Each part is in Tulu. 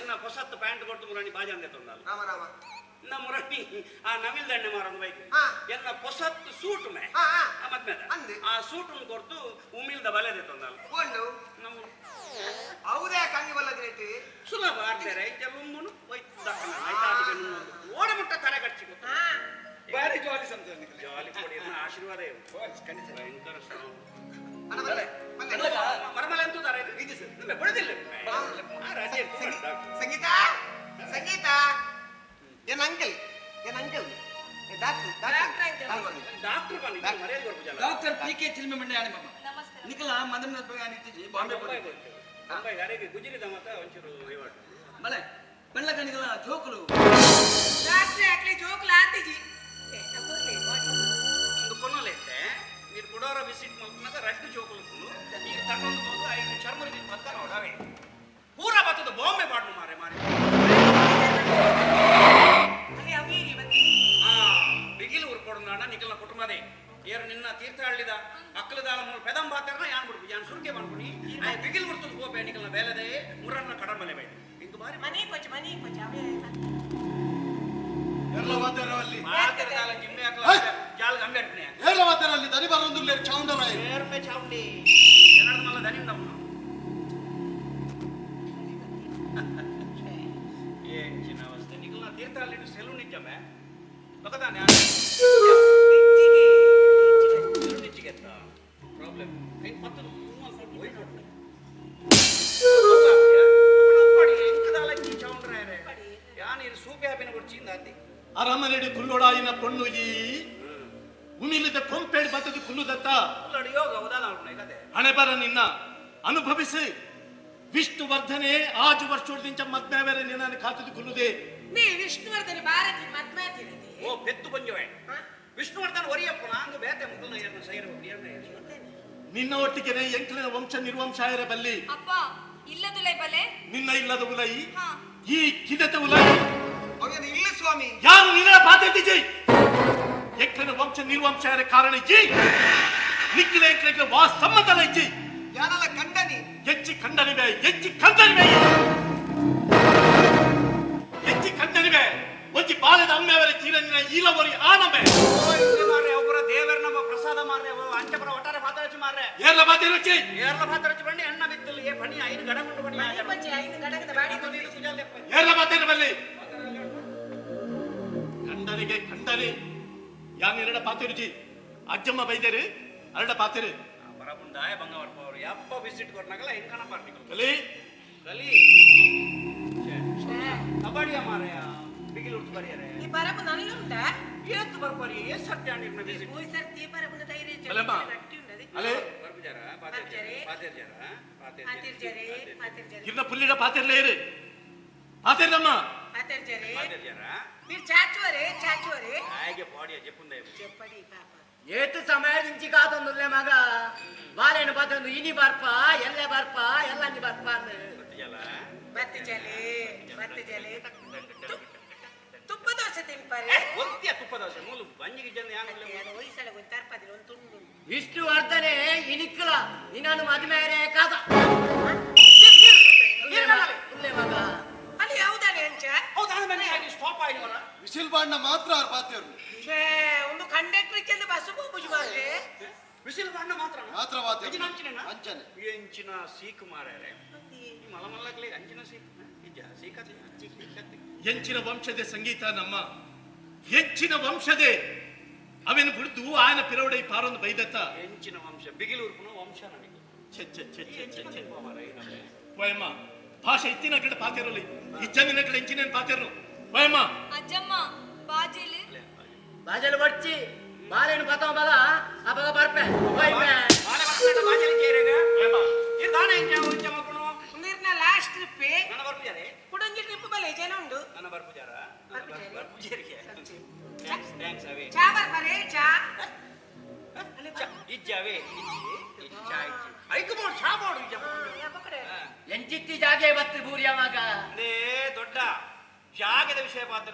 ಎನ್ನ ಪೊಸತ್ತು ಪ್ಯಾಂಟ್ ಕೊಟ್ಟು ಮುರಾಣಿ ಬಾಜಾಂದೆ ತೊಂದಲ್ಲ. ರಾಮ ರಾಮ. ನ ಮುರಾಣಿ ಆ ನವಿಲ್ ದಂಡೆ ಮಾರೊಂದು ಬೈಕ್. ಎನ್ನ ಪೊಸತ್ತು ಸೂಟ್ ಮೇ. ಹಾ, ಹಾ. ಆ ಮದ್ಮೆದ. ಅಂದೆ. ಆ ಸೂಟ್ ಕೊರ್ತು ಉಮಿಲ್ದ ಬಲೆದೆ ತೊಂದಲ್ಲ. ಕೊಂಡು. ನಮ್ಮ ಹೌದೇ ಕಂಗಿ ಬಲ್ಲದ್ರೇಟಿ. ಸುಲಭ ಆಡ್ತಾರೆ ಇಂಚ ಲುಂಬುನು ಒಯ್ತು ದಕ್ಕನ ಆಯ್ತಾ. ಓಡೆ ಮುಟ್ಟ ತಲೆ ಕಟ್ಟಿ. ಬಾರಿ ಜಾಲಿ ಸಂಸಾರ ನಿಖಿಲ. ಜಾಲಿ ಕೊಡಿ ಆಶೀರ್ವಾದ ಇವು. ಖಂಡಿತ. ಭಯಂಕರ strong. ಅಣ್ಣ ಬಲ್ಲೆ ಬಲ್ಲೆ. ಮರಮಲೆ ಅಂತೂ ದಾರ ಇದು ಸರ್. ನಿಮಗೆ ಬಡದಿಲ್ಲ. ಆ ರಾಜೆ ಇರ್ತಾರೆ ಡಾಕ್ಟರ್. ಸಂಗೀತ ಸಂಗೀತ, ಏನ್ ಅಂಕಲ್, ಏನ್ ಅಂಕಲ್, ಡಾಕ್ಟರ್ ಡಾಕ್ಟರ್. ಡಾಕ್ಟರ್ ಬನ್ನಿ, ಮರ್ಯಾದೆ ಕೊಡ್ಬೇಕು. ಡಾಕ್ಟರ್ ಪಿ ಕೆ ಚಿಲ್ಮೆ ಮಂಡೆ ಆನೆ ಮಮ್ಮ. ನಮಸ್ತೆ. ನಿಖಲ ಮದನ ನಿತ್ತೀಜಿ ಬಾಂಬೆ ಬೊಂಬೈ ಹೋಗಿ. ಕೊಡ್ತೇವೆ. ಬೊಂಬೈ ಯಾರಿಗೆ ಗುಜಿರಿದ ಮತ ಒಂಚೂರು ವಹಿವಾಟು. ಮಲೆ ಬೆಳ್ಳಕ ನಿಖಲ ಜೋಕುಲು. ಡಾಕ್ಟ್ರೆ ಅಕ್ಲೆ ಜೋಕ್ಲ ಆತಿಜಿ. ಒಂದು ಕೊನಲೆ ಇತ್ತೆ ನೀರು ಕುಡೋರ ವಿಸಿಟ್ ಮಲ್ಪನಾಗ ರಡ್ಡು ಜೋಕುಲು ನೀರು ತಗೊಂಡು ಹೋದು ಐದು ಚರ್ಮರಿ ಬತ್ತ ನೋಡವೆ ಪೂರ ಬತ್ತದ ಬಾಂಬೆ ಬಾಡ್ನು ಮಾರೆ ಮಾರೆ. ಅಲ್ಲಿ ಅವೇರಿ ಮತ್ತೆ. ಆ ಬಿಗಿಲು ಉರ್ಕೊಡುನಾಡ ನಿಖಲ್ನ ಕುಟುಂಬದೇ ಏರು ನಿನ್ನ ತೀರ್ಥಹಳ್ಳಿದ ಅಕ್ಕಲದಾಲ ಮೂಲ ಪೆದಂ ಬಾತಾರನ ಯಾನ್ ಬಿಡ್ಬು ಯಾನ್ ಸುರ್ಕೆ ಮಾಡ್ಕೊನಿ ಆ ಬಿಗಿಲು ಉರ್ತದ ಹೋಪೆ ನಿಖಲ್ನ ಬೇಲದೆ ಮುರನ್ನ ಕಡಮಲೆ ಬೈದೆ ಇಂದು ಬಾರಿ. ಮನೆ ಪೊಚ್ಚ ಮನೆ ಪೊಚ್ಚ ಅವೇ. ಎರ್ಲ ಮಾತಾಡೋ ಅಲ್ಲಿ. ಮಾತಾಡದಾಲ ಜಿಮ್ಮೆ ಹಾಕಲ ಜಾಲ್ ಗಂಬೆಟ್ನೆ. ಏರ್ಲ ಮಾತಾಡೋ ಅಲ್ಲಿ ದನಿ ಬರೋದಿಲ್ಲ ಚಾವುಂಡರಾಯ್. ಏರ್ಮೆ ಚಾವುಂಡಿ ಏನಾದ್ರು ಮಲ್ಲ ದನಿ ಉಂಡಮ್ಮ. ಏನ್ ಚಿನ್ನ ಅವಸ್ಥೆ ನಿಖಲ್ನ ತೀರ್ಥಹಳ್ಳಿ ಸೆಲೂನ್ ಇಜ್ಜಮ್ಮೆ ಬಕದಾನೆ ಸೆಲೂನ್ ಇಚ್ಚಿಗೆತ್ತ ಪ್ರಾಬ್ಲಮ್ ಕೈ ಪತ್ತದ ಹೋಯ್ ನೋಡ್ನೆ ಯಾನ್ ಸೂಪೆ ಹಾಪಿನ ಕೊಡ್ಚಿಂದ ಅದ್ದಿ. ಅರಮನೆಡು ಕುಲ್ಲೊಡಾಯಿನ ಪೊಣ್ಣು ಈ ಉಮಿಲಿದ ಕೊಂಪೇಡ್ ಬತ್ತದ ಕುಲ್ಲುದತ್ತ. ಕುಲ್ಲಡು ಯೋಗ ಉದಾದ ಕತೆ. ಹಣೆ ಬರ ನಿನ್ನ ಅನುಭವಿಸಿ ವಿಷ್ಣುವರ್ಧನೆ ಆಜು ವರ್ಷೋಡ್ದಿಂಚ ಮದ್ಮೇವರೆ ನಿನ್ನನ್ನು ಕಾತದು ಕುಲ್ಲುದೆ. ನೀ ವಿಷ್ಣುವರ್ಧನ ಭಾರತಿ ಮದ್ಮಾತಿರದಿ. ಓ ಪೆತ್ತು ಪಂಜವೆ ವಿಷ್ಣುವರ್ಧನ್ ಒರಿಯಪ್ಪನ ಅಂದು ಬೇತೆ ಮುಗುಲ್ನ ಏರ್ನ ಸೈರು ಏರ್ನ. ನಿನ್ನ ಒಟ್ಟಿಗೆನೆ ಎಂಕ್ಲಿನ ವಂಶ ನಿರ್ವಂಶಾಯರ ಬಲ್ಲಿ. ಅಪ್ಪ ಇಲ್ಲದುಲೈ ಬಲೆ. ನಿನ್ನ ಇಲ್ಲದ ಉಲೈ. ಹಾ. ಈ ಕಿದತ ಉಲೈ. ಅವನು ಇಲ್ಲ ಸ್ವಾಮಿ. ಯಾರು ನಿನ್ನ ಬಾಧ್ಯತೆ ಎಂಕ್ಲಿನ ವಂಶ ನಿರ್ವಂಶಾಯರ ಕಾರಣ ಈ ನಿಕ್ಕಿಲ ಎಂಕ್ಲಿನ ವಾ ಸಮ್ಮತಲ ಇಜ್ಜಿ. ಯಾನಲ್ಲ ಕಂಡನಿ. ಹೆಚ್ಚಿ ಖಂಡನಿವೆ, ಹೆಚ್ಚಿ ಖಂಡನಿವೆ, ಹೆಚ್ಚಿ ಖಂಡನಿವೆ. ಒಂಜಿ ಬಾಲದ ಅಮ್ಮೆಯವರ ಚೀರನಿನ ಈಲವರಿ ಆನಮೆ. ಮಾರ್ರೆ ಒಬ್ಬರ ದೇವರ ನಮ್ಮ ಪ್ರಸಾದ ಮಾರ್ರೆ ಅಂಚಪುರ ಒಟ್ಟಾರೆ ಪಾತರಚಿ ಮಾರ್ರೆ. ಏರ್ಲ ಮಾತಿರುಚಿ. ಏರ್ಲ ಪಾತರಚಿ ಬಣ್ಣಿ ಅಣ್ಣ ಬಿತ್ತಲ್ ಏ ಪಣಿ ಐದು ಗಡಗುಂಡು ಬಣ್ಣಿ. ಮನೆ ಪೊಚ್ಚ ಐದು ಗಡಗದ ಬಾಡಿ. ಏರ್ಲ ಮಾತಿರಬಲ್ಲಿ ಖಂಡನಿಗೆ ಖಂಡನೆ ಯಾನ್ ಎರಡ ಪಾತಿರುಚಿ ಅಜ್ಜಮ್ಮ ಬೈದರು ಅರಡ ಪಾತಿರು. ಬರಬುಂದಾಯ ಬಂಗವರ್ಪ ಅವರು ಯಪ್ಪ ವಿಸಿಟ್ ಕೊಡ್ನಾಗಲ್ಲ ಹೆಂಗ್ ಕಣ ಪಾರ್ಟಿ. ಕಲಿ. ಕಲಿ ಕಬಡ್ಡಿಯ ಮಾರಾಯ ಬಿಗಿಲು ಉರ್ತು ಬರಿಯರೆ. ಈ ಪರಪು ನಲ್ಲುಂಡ. ಏತ್ ಬರ್ಪರಿ ಏ ಸತ್ಯ ಅಣ್ಣಿರ್ನ ವಿಸಿಟ್. ಹೋಯ್ ಸರ್ತಿ ಪರಪುನ ಧೈರ್ಯ ಅಲ್ಲಮ್ಮ. ಗಟ್ಟಿ ಉಂಡದೆ. ಅಲೆ. ಬರ್ಬುಜಾರ ಪಾತಿರ್ಜಾರ ಪಾತಿರ್ಜಾರ. ಪಾತಿರ್ಜರೆ ಪಾತಿರ್ಜರೆ. ಇರ್ನ ಪುಲ್ಲಿಡ ಪಾತಿರ್ಲೇ ಇರು ಪಾತಿರ್ಲಮ್ಮ. ಪಾತಿರ್ಜರೆ. ಪಾತಿರ್ಜಾರ. మీరు చాచువరే చాచువరే. ಹಾಗೆ ಬಾಡಿಯ ಜೆಪ್ಪುಂದ. చెప్పడి పాప. ಏತು ಸಮಯ ಇಂಚಿ ಕಾತೊಂದುಲ್ಲೆ ಮಗ ಬಾಳೆಹಣ್ಣು ಪಾತೊಂದು ಇನಿ ಬರ್ಪ ಎಲ್ಲೆ ಬರ್ಪ ಎಲ್ಲಂಜಿ ಬರ್ಪ ಅಂದ್. ಗೊತ್ತಿಜಲ್ಲ. బత్తి జలే బత్తి జలే ತುಪ್ಪ ದೋಸೆ ತಿನ್ಪಾರೆ. ಒತ್ತಿಯ ತುಪ್ಪ ದೋಸೆ ಮೂಲು ಬಂಜಿಗೆ ಜನ ಯಾನ್. ಹೊಯ್ಸಳ ಒಂದು ತರ್ಪದಿಲ್ಲ ಒಂದು ತುಂಡು. ವಿಷ್ಣುವರ್ಧನೆ ಇನಿಕ್ಕಲ ನಿನ್ನನ್ನು ಮದುವೆ ಕಾದ ಉಲ್ಲೆ ಮಗ. ಅಲ್ಲಿ ಯಾವುದಾನೆ ಅಂಚ. ಹೌದಾ ಮನೆ ಸ್ಟಾಪ್ ಆಯ್ತು. ವಿಸಿಲ್ ಬಾಣ್ಣ ಮಾತ್ರ ಆರ್ ಪಾತಿರು. ಛೇ, ಒಂದು ಕಂಡಕ್ಟರ್ ಚೆಂದ ಬಸ್ಸು ಪೂಜೆ ಮಾರ್ರೆ. ಬಿಸಿಲು ಬಣ್ಣ ಮಾತ್ರ. ಮಾತ್ರ. ಅಂಚಿನ ಅಂಚಿನ. ಅಂಚನೆ. ಎಂಚಿನ ಸೀಕ್ ಮಾರ್ಯಾರೆ ಈ ಮಲಮಲ್ಲಗ್ಲಿ ಅಂಚಿನ ಸೀಕ್ ಇಜ್ಜ ಸೀಕತಿ ಸೀಕತಿ. ಎಂಚಿನ ವಂಶದೆ ಸಂಗೀತ ನಮ್ಮ ಎಂಚಿನ ವಂಶದೆ ಅವೆನ್ ಬಿಡ್ದು ಆಯನ ಪಿರವಡೈ ಪಾರೊಂದು ಬೈದತ್ತ. ಎಂಚಿನ ವಂಶ ಬಿಗಿಲು ಉರ್ಪುನ ವಂಶ ನನಗೆ. ಛೆ ಛೆ ಛೆ ಛೆ ಛೆ ಛೆ. ಮಾರ್ರೆ ನಮ್ಮೆ. ಹೋಯಮ್ಮ ಭಾಷೆ ಇತ್ತಿನ ಕಡೆ ಪಾತಿರಲಿ ಇಜ್ಜಂದಿನ ಕಡೆ ಎಂಚಿನ ಪಾತಿರಲು ಹೋಯಮ್ಮ. ಅಜ್ಜಮ್ಮ ಬಾಜಿಲಿ. ಬಾಜಲು ಬಡ್ಚಿ ಬಾಳೆಹಣ್ಣು ಪತವ ಬಲ ಅಪಗ ಬರ್ಪೆ ಹೋಯ್ಪೆ. ಬಾಳೆ ಬರ್ಪೇಟ ಬಾಜಲಿ ಚೇರೆಗ. ಹೋಯಮ್ಮ. ಇದು ದಾನೆ ಎಂಚ ಎಂಚ ಮಕ್ಕಳು. ನೀರ್ನ ಲಾಸ್ಟ್ ಟ್ರಿಪ್. ನನ್ನ ಬರ್ಪುಜಾರೆ. ಕುಡೊಂಜಿ ಟ್ರಿಪ್ ಬಲೆ ಜನ ಉಂಡು. ನನ್ನ ಬರ್ಪುಜಾರ. ಬರ್ಪುಜಾರೆ. ಬರ್ಪುಜಾರಿಗೆ thanks thanks ಅವೇ. ಚಾ ಬರ್ಪಾರೆ ಚಾ. ಇಜ್ಜಾವೇ ಇಜ್ಜಿ ಇಜ್ಜಿ ಚಾ ಇಜ್ಜಿ ಐಕು ಬೋಡು ಚಾ ಬೋಡು ಇಜ್ಜ. ಎಂಚಿತ್ತಿ ಜಾಗೆ ಬತ್ತಿ ಬೂರಿಯ ಮಗ. ಅದೇ ದೊಡ್ಡ ಜಾಗದ ವಿಷಯ ಪಾತ್ರ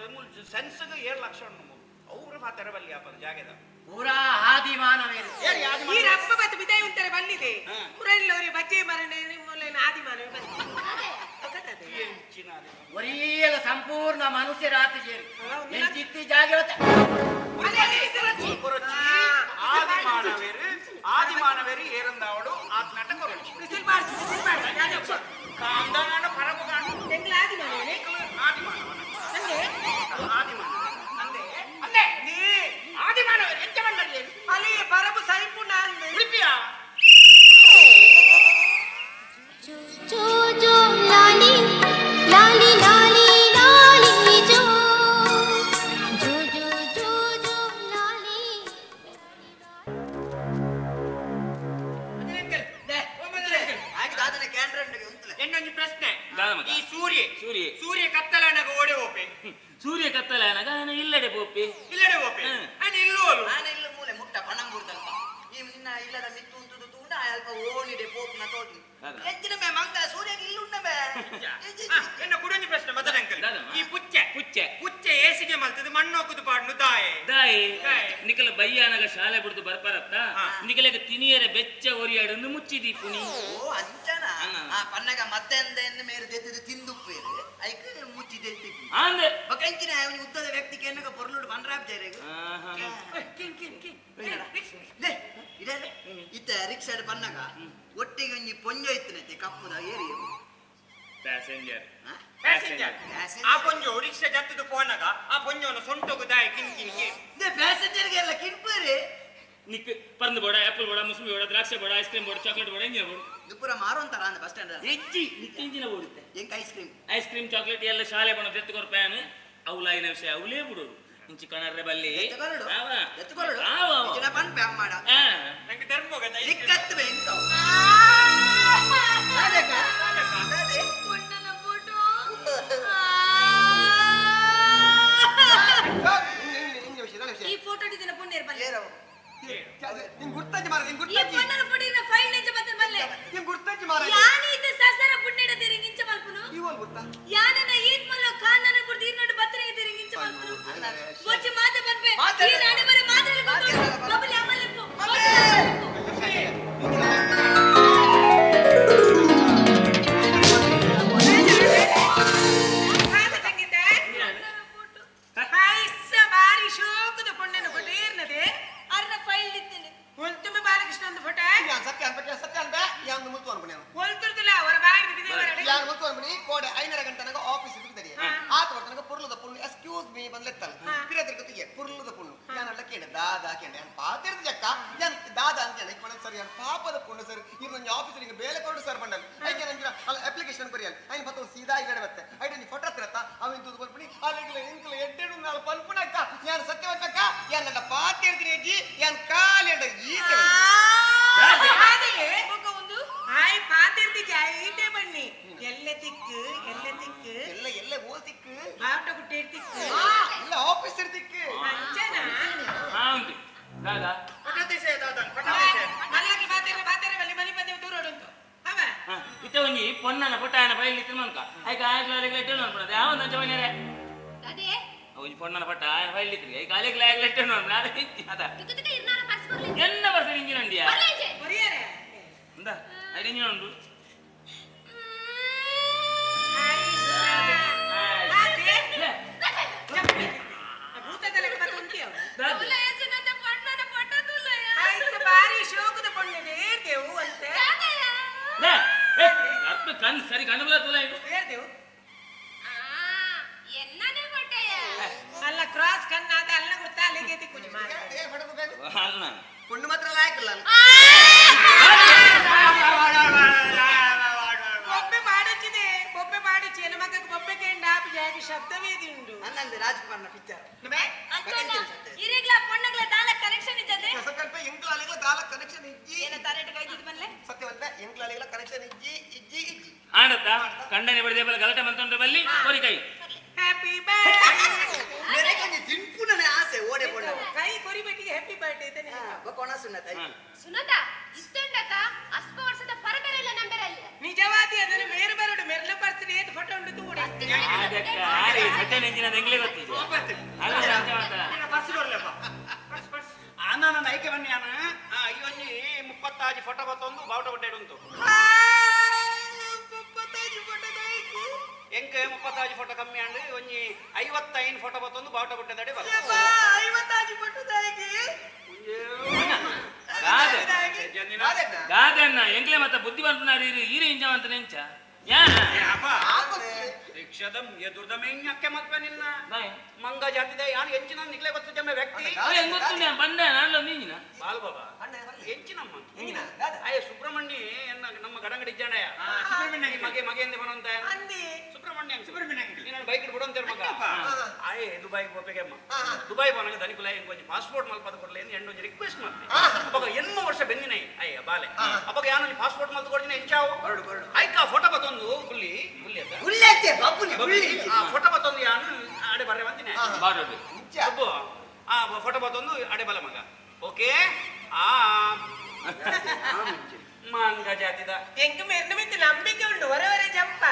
ಸೆನ್ಸ್ಗೆ ಏರ್ ಲಕ್ಷ ಉಂಟು ಅವ್ರ ಪಾತ್ರ ಬಲ್ಲಿ ಅಪ್ಪ ಜಾಗದ. ಪೂರಾ ಆದಿ ಮಾನವೇರು. ಏರ್ ಯಾದಿ. ಈ ರಪ್ಪ ಬತ್ತು ಬಿದಾಯಿ ಉಂತಾರೆ ಬಲ್ಲಿದೆ. ಹಾ. ಮುರಳ್ಳೋರಿ ಬಜ್ಜೆ ಮರಣ ಆದಿ ಮಾನವ ಬಂದಿದೆ. ಆತದೆ. ಒರಿಯಲ ಸಂಪೂರ್ಣ ಮನುಷ್ಯರ ಆತ ಸೇರಿ ಚಿತ್ತಿ ಜಾಗ್ರತೆ. ಆದಿಮಾನವೇರು ಆದಿಮಾನವೇರು ಏರಂದಾವಡು ಆತ್ನಾಟ ಕೊರೊಚ್ಚಿ. ಬಿಸಿಲು ಮಾಡ್ಸಿ ಬಿಸಿಲು ಮಾಡ್ಸಿ ಯಾದಪ್ಪ. ಕಾಂದನಾಡ ಪರಬು ಕಾಂಡು. ಎಂಗ್ಲ ಆದಿಮಾನವನೇ? ಆದಿಮಾನವನ. ಅಂದೆ? ಆದಿಮಾನವ. ಅಂದೆ ಅಂದೆ ನೀ ಆದಿಮಾನವೇರು ಎಂಚ ಮಂಡಳಿ? ಅಲ್ಲಿ ಪರಬು ಸೈಪುಣ ಅಂದೆ. ಉಡುಪಿಯ जो जो लाली लाली लाली लाली जो जो जो जो जो लाली. ಇನ್ನೊಂದು ಪ್ರಶ್ನೆ. ಈ ಸೂರ್ಯ ಸೂರ್ಯ ಸೂರ್ಯ ಕತ್ತಲನಾಗ ಓಡೆ ಹೋಪೆ. ಸೂರ್ಯ ಕತ್ತಲನಾಗ ಇಲ್ಲಡೆ ಪೋಪೆ. ಇಲ್ಲಡೆ ಹೋಪೆ ಅಣ್ಣ ಇಲ್ಲೋಲು ನಾನು ಇಲ್ಲ ಮೂಲೆ ಮುಟ್ಟ ಪಣಂಬೂರ್ದಲ್ಪ ಈ ನಿನ್ನ ಇಲ್ಲದ ಮಿತ್ತು ಉಂಟು ತೂಂಡ ಅಲ್ಪ ಓಣಿಡೆ ಪೋಪ್ನ ತೋಟಿ ಹೆಚ್ಚಿನ ಮೇ ಮಂಗ ಸೂರ್ಯಗೆ ಇಲ್ಲುಂಡ ಮೇ. ಎನ್ನ ಕುಡೊಂಜಿ ಪ್ರಶ್ನೆ ಮದನ ಅಂಕಲ್. ಈ ಪುಚ್ಚೆ ಪುಚ್ಚೆ ಪುಚ್ಚೆ ಏಸಿಗೆ ಮಲ್ತದೆ ಮಣ್ಣು ಹೋಗುದು ಪಾಡ್ನು ದಾಯೆ ದಾಯಿ ನಿಕಲ ಬಯ್ಯಾನಗ ಶಾಲೆ ಬಿಡ್ದು ಬರ್ಪಾರತ್ತ ನಿಕಲಗ ತಿನಿಯರ ಬೆಚ್ಚ ಒರಿಯಾಡನ್ನು ಮುಚ್ಚಿದಿ ಪುನಿ. ಓ ಅಂಚನ ಆ ಪನ್ನಗ ಮತ್ತೆಂದ ಮೇರೆ ದೆತ್ತದ ತಿಂದುಪ್ಪೇರು ಐಕ್ ಮುಚ್ಚಿ ದೆತ್ತಿ ಆಂದೆ ಬಕಂಚಿನ ಅವನಿ ಉದ್ದದ ವ್ಯಕ್ತಿ ಕೆನ್ನಗ ಪೊರ್ಲುಡು ಬಂಡ್ರಾಪ್ ಜೈರೇಗ ಲೇ ಇದೆ ಇತ್ತ ರಿಕ್ಷಾಡ್ ಪನ್ನಗ ಒಟ್ಟಿಗೆ ಒಂಜಿ ಪೊಂಜ ಇತ್ತನೈತೆ ಕಪ್ಪುದ ಏರಿಯ ಪ್ಯಾಸೆಂಜರ್ ಪ್ಯಾಸೆಂಜರ್ ಆ ಪೊಂಜೋ ರಿಕ್ಷಾ ಜತ್ತದು ಪೋನಗ ಆ ಪೊಂಜೋನ ಸೊಂಟೋಗು ದಾಯಿ ಕಿನ್ ಕಿನ್ ಕಿನ್ ಪ್ಯಾಸೆಂಜರ್ಗೆ ಎಲ್ಲ ಕಿನ್ಪುರಿ ನಿಕ್ ಪರಂದು ಬೋಡ ಆಪಲ್ ಬೋಡ ಮುಸುಂಬಿ ಬೋಡ ದ್ರಾಕ್ಷಿ ಬೋಡ ಐಸ್ ಕ್ರೀಮ್ ಬೋಡ ಚಾಕ್ಲೇಟ್ ಬೋಡ ಇಂಜಿನ ಬೋಡ ದುಪ್ಪುರ ಮಾರೋಂತಾರ ಅಂದ ಬಸ್ ಸ್ಟ್ಯಾಂಡ್ ಹೆಚ್ಚಿ ನಿಕ್ ಇಂಜಿನ ಬೋಡುತ್ತೆ ಎಂಕ ice cream ice cream chocolate ಎಲ್ಲ ಶಾಲೆ ಬಣ ತೆತ್ತುಕೊರ್ ಪ್ಯಾನ್ ಅವಲಾಯಿನ ವಿಷಯ ಅವಲೇ ಬಿಡೋರು ಇಂಚಿ ಕಣರ್ರೆ ಬಲ್ಲಿ ಎತ್ತುಕೊರಡು ಎತ್ತುಕೊರಡು ಆವ ಇಂಚಿನ ಪನ್ ಪ್ಯಾಮ್ ಮಾಡ ನಂಗೆ ಧರ್ಮೋಗದ ನಿಕ್ಕತ್ತು ಎಂಕ ಪೊಣ್ಣನ ಫೋಟೋ. ಈ ಫೋಟೋ ದಿನ ಪುಣ್ಯರ್ ಬಲ್ಲೆ. ನಿಂಗೆ ಗುರ್ತಂಜಿ ಮಾರ ನಿಂಗೆ ಈ ಗುರ್ತಂಜಿ ಪೊಣ್ಣನ ಫೋಟೋ ಇನ್ನ ಫೈಲ್ ನೆಂಚ ಬತ್ತನ ಬಲ್ಲೆ. ನಿಂಗೆ ಗುರ್ತಂಜಿ ಮಾರ. ಯಾನಿ ಇದ್ದ ಸಸರ ಪುಣ್ಯಡ ತಿರಿಂಗ್ ಇಂಚ ಮಲ್ಪುನು. ಇವನ್ ಗುರ್ತ ಯಾನನ ಈತ್ ಮಲ್ಲ ಕಾನನ ಬುಡ್ದು ಇನ್ನೊಂದು ಬತ್ತನೆ ತಿರಿಂಗ್ ಇಂಚ ಮಲ್ಪುನು. ಬೊಚ್ಚಿ ಮಾತೆ ಬನ್ಪೆ. ಈ ನಾನೆ ಬರೆ ಮಾತೆಲ್ಲ ಗೊತ್ತು. ಬಬಲಿ ಅಮಲೆಪ್ಪು. ಬಾರಿ ಶೋಕದ ಪೊಣ್ಣನ ಫೋಟೋ ಏರ್ನದೆ ಅರ್ನ ಫೈಲ್ ಇತ್ತೇನೆ. ಒಲ್ತುಂಬ ಬಾಲಕೃಷ್ಣನ ಫೋಟೋ. ಸತ್ಯ ಅನ್ಬೇಕು ಸತ್ಯ ಅನ್ಬೆ ಯಾನ್ ಮುಲ್ತು ಅನ್ಬನೆ ಒಲ್ತುರ್ದಿಲ್ಲ ಅವರ ಬಾಯಿಗೆ ಬಿದ್ದೆ ಯಾನ್ ಮುಲ್ತು ಅನ್ಬನಿ ಕೋಡೆ 5 ಗಂಟೆನಾಗ ಆಫೀಸ್ ಇದ್ದು ಆತ ಬರ್ತನಗ ಪುರ್ಲದ ಪುಣ್ಣು ಎಕ್ಸ್ಕ್ಯೂಸ್ ಮೀ ಬಂದ್ಲೆತ್ತಲ್ಲ ಪಿರತಿರ್ಕತಿಗೆ ಪುರ್ಲದ ಪುಣ್ಣು ಯಾನಲ್ಲ ಕೇಳ ದಾದಾ ಕೇಳ ಯಾನ್ ಪಾತಿರ್ದ ಜಕ್ಕ ಯಾನ್ ದಾದಾ ಅಂತ ಹೇಳಿ ಕೊಣ ಸರ್ ಯಾನ್ ಪಾಪದ ಪುಣ್ಣು ಸರ್ ಇರ್ ನನ್ನ ಆಫೀಸ್ ನಿಂಗೆ ಬೇಲೆ ಕೊಡು ಸರ್ ಬಂಡಲ್ ಐಕೆ ನಂಗೆ ಅಲ್ಲ ಅಪ್ಲಿಕೇಶನ್ ಬರೆಯಲ್ಲ ಐನ್ ಬತ್ತ ಸೀದಾ ಇಲ್ಲಡೆ ಬತ್ತೆ ಐಡೆ ನೀ ಫೋಟೋ ತಿರತ್ತ ಅವಿನ ತೂದು ಬರ್ಪುಣಿ ಅಲ್ಲಿಗೆ ಇಂಕಲ ಎಡ್ಡೆಡು ನಾಳು ಪನ್ಪುಣಕ್ಕ ಯಾನ್ ಸತ್ಯವತ್ತಕ್ಕ ಯಾನ್ ನನ್ನ ಪಾತಿರ್ದಿನಿ ಅಜ್ಜಿ ಯಾನ್ ಕಾಲೆಡ ಈತೆ ಆಯ್ ಪಾತಿರ್ದಿ ಜಾಯಿತೆ ಬನ್ನಿ ಎಲ್ಲ ತಿಕ್ಕು ಎಲ್ಲ ತಿಕ್ಕು ಎಲ್ಲ ಎಲ್ಲ ಓ ತಿಕ್ಕು ಬಾವುಟ ಗುಟ್ಟೆ ತಿಕ್ಕು ಇಲ್ಲ ಆಫೀಸರ್ ತಿಕ್ಕು ಅಂಚನ ಹಾ ಉಂಟು ದಾದಾ ಪಟದೇಶ ದಾದಾ ಪಟದೇಶ ಮಲ್ಲಕ್ಕೆ ಬಾತೆರೆ ಬಾತೆರೆ ಬಲ್ಲಿ ಮನಿ ಬಂದೆ ದೂರ ಉಂಟು ಅವ ಇತ್ತ ಒಂಜಿ ಪೊಣ್ಣನ ಪೊಟ್ಟಾಯನ ಫೈಲ್ ಇತ್ತು ಮನ್ಕ ಐಕ ಆಯ್ಲ ಇಟ್ಟು ನೋಡ್ಬಿಡೋದು ಯಾವ ಒಂದು ಅಂಚ ಅದೇ ಒಂಜಿ ಪೊಣ್ಣನ ಪಟ್ಟ ಆಯನ ಫೈಲ್ ಇತ್ತು ಐಕ ಆಲೆಗ್ಲ ಆಯ್ಲ ಇಟ್ಟು ನೋಡ್ಬಿಡ ಅದ ಎನ್ನ ಬರ್ಸ ಇಂಜಿನ ಉಂಡಿಯಾ ಬರಿಯರೆ ಇಂದ ಐದು ಇಂಜಿನ ಉಂಟು. ಬಾರಿ ಶೋಕದ ಪೊಣ್ಣೆ ಏರ್ದೇವು ಅಂತೆ ಕಣ್ಣು ಸರಿ ಕಣ್ಣು ಬಲತ್ತಲ್ಲ ಏರ್ದೇವು ಎನ್ನನೇ ಪಟ್ಟೆಯ ಅಲ್ಲ ಕ್ರಾಸ್ ಕಣ್ಣಾದ ಅಲ್ಲ ಗೊತ್ತಾ ಅಲ್ಲಿಗೆ ತಿಕ್ಕುಜಿ ಅಲ್ಲ ಪೊಣ್ಣು ಮಾತ್ರ ಲಾಯಕಿಲ್ಲ ಬೊಬ್ಬೆ ಪಾಡೊಚ್ಚಿದೆ ಬೊಬ್ಬೆ ಪಾಡೊಚ್ಚಿ ಎನ್ನ ಮಗಕ್ಕೆ ಬೊಬ್ಬೆ ಕೇಂಡ ಆಪು ಜಾಗಿ ಶಬ್ದವೇ ಉಂಡು ಅನ್ನಂದು ರಾಜ್ಕುಮಾರ್ನ ಪಿಕ್ಚರ್ ಇರಿಗ್ಲ ಪೊಣ್ಣಗ್ಲ ದಾಲ ಕನೆಕ್ಷನ್ ಇದ್ದದೆ ಸಕಲ್ಪ ಎಂಕ್ಲಾಲಿಗ್ಲ ದಾಲ ಕನೆಕ್ಷನ್ ಇಜ್ಜಿ ಏನ ತರೇಟ್ ಕೈದಿದ್ ಬನ್ಲೆ ಸತ್ಯವತ್ತ ಎಂಕ್ಲಾಲಿಗ್ಲ ಕನೆಕ್ಷನ್ ಇಜ್ಜಿ ಇಜ್ಜಿ ಇಜ್ಜಿ ಆಂಡತ್ತ ಕಂಡನೆ ಬಡಿದೆ ಬಲ್ಲ ಗಲಾಟೆ ಮಂತೊಂಡ್ರೆ ಬಲ್ಲಿ ಕೊರಿ ಕೈ ಹ್ಯಾಪಿ ಬರ್ತ್ಡೇ ಮೇರೆ ಕೊಂಚ ತಿನ್ಪುನನೆ ಆಸೆ ಓಡೆ ಪೊಣ್ಣ ಕೈ ಕೊರಿ ಬೆಟ್ಟಿಗೆ ಹ್ಯಾಪಿ ಬರ್ತ್ಡೇ ಇದ್ದಾನೆ ಕೊಣ ಸುನ್ನತ ಸುನತ ಇತ್ತುಂಡತ ಅಸ್ಪ ವರ್ಷದ ಪರದರ ಇಲ್ಲ ನಂಬರಲ್ಲಿ ನಿಜವಾದಿ ಅದನ್ನು ಮೇರು ಬರೋಡು ಮೆರ್ಲ ಬರ್ತ್ಡೇ ಅಂತ ಫೋಟೋ ಉಂಟು ತೂಡೆ ಅದಕ್ಕೆ ಆರಿ ಸತ್ಯ ನೆಂಜಿನ ಎಂಗ್ಲೇ ಗೊತ್ತಿದೆ ಅಲ್ಲ ಅಂಚ ಮಾತ್ರ ಬಸ್ ಬರ್ಲಪ್ಪ ಆನನ ಐಕೆ ಬನ್ನಿ ಅನ ಈ ಒಂಜಿ 36 ಫೋಟೋ ಬತ್ತೊಂದು ಬಾವುಟ ಗುಡ್ಡೆ ಉಂಟು. 36 ಫೋಟೋ ಎಂಕ್ 35 ಫೋಟೋ ಕಮ್ಮಿ ಅಂಡ್ ಒಂಜಿ 55 ಫೋಟೋ ಬತ್ತೊಂದು ಬಾವುಟ ಗುಡ್ಡದಡೆ ಬತ್ತ 55 ಫೋಟೋ ದಾಯಿಗೆ ದಾದಣ್ಣ ಎಂಕ್ಲೆ ಮತ್ತ ಬುದ್ಧಿ ಬಂಪುನಾರು ಇರು ಈರು ಇಂಜವಂತ ನೆಂಚ ಯಾನ ರಿಕ್ಷಾದ ಎದುರ್ದ ಮೇಂಜಕ್ಕೆ ಮತ್ವೆ ನಿನ್ನ ಮಂಗ ಜಾತಿದೆ ಯಾನು ಎಂಚಿನ ನಿಕ್ಲೆ ಗೊತ್ತು ಜಮ್ಮೆ ವ್ಯಕ್ತಿ ಹೆಂಗ್ ಗೊತ್ತು ನಾನು ಬಂದೆ ನಾನು ನೀಂಜಿನ ಬಾಲ್ ಬಾಬಾ ಎಂಚಿನಮ್ಮ ಅಯ್ಯ ಸುಬ್ರಹ್ಮಣ್ಯ ನಮ್ಮ ಗಡಂಗಡಿ ಇಜ್ಜಾಣಯ್ಯ ಸುಬ್ರಹ್ಮಣ್ಯ ಮಗೆ ಮಗೆಯಿಂದ ಬರುವಂತ ಸುಬ್ರಹ್ಮಣ್ಯ ಸುಬ್ರಹ್ಮಣ್ಯ ನೀನು ಬೈಕ್ ಬಿಡುವಂತ ಮಗ ಆಯ್ ದುಬೈ ಗೋಪೆಗೆಮ್ಮ ದುಬೈ ಬನಗ ದನಿಕುಲ ಎಂಕೊಂಚ ಪಾಸ್ಪೋರ್ಟ್ ಮಲ್ಪದ ಕೊಡ್ಲಿ ಎಂದು ಎಂಡೊಂಜಿ ರಿಕ್ವೆಸ್ಟ್ ಮಾಡ್ತೀನಿ ಅವಾಗ ಎನ್ಮ ವರ್ಷ ಬೆಂದಿನ ಅಯ್ಯ ಬಾಲೆ ಅವಾಗ ಯಾನೊಂಜಿ ಪಾಸ್ಪೋರ್ಟ್ ಮಲ್ತು ಕೊಡ್ತೀನಿ ಎಂಚಾವು ಐಕ ಫೋಟೋ ಬತ್ತೊಂದು ಗುಲ್ಲಿ ಗುಲ್ಲಿ ಅಂತ ಆ ಫೋಟೋ ಬತ್ತೊಂದು ಯಾನು ಆಡೆ ಬರ್ರೆ ಬಂದಿನಿ ಆ ಫೋಟೋ ಬತ್ತೊಂದು ಆಡೆ ಬಲ ಮಗ ಓಕೆ ಆ ಮಂಗ ಜಾತಿದ ಎಂಕ್ ಮೆರ್ನ ಮಿತ್ತು ನಂಬಿಕೆ ಉಂಡು ಹೊರ ಹೊರ ಜಂಪ್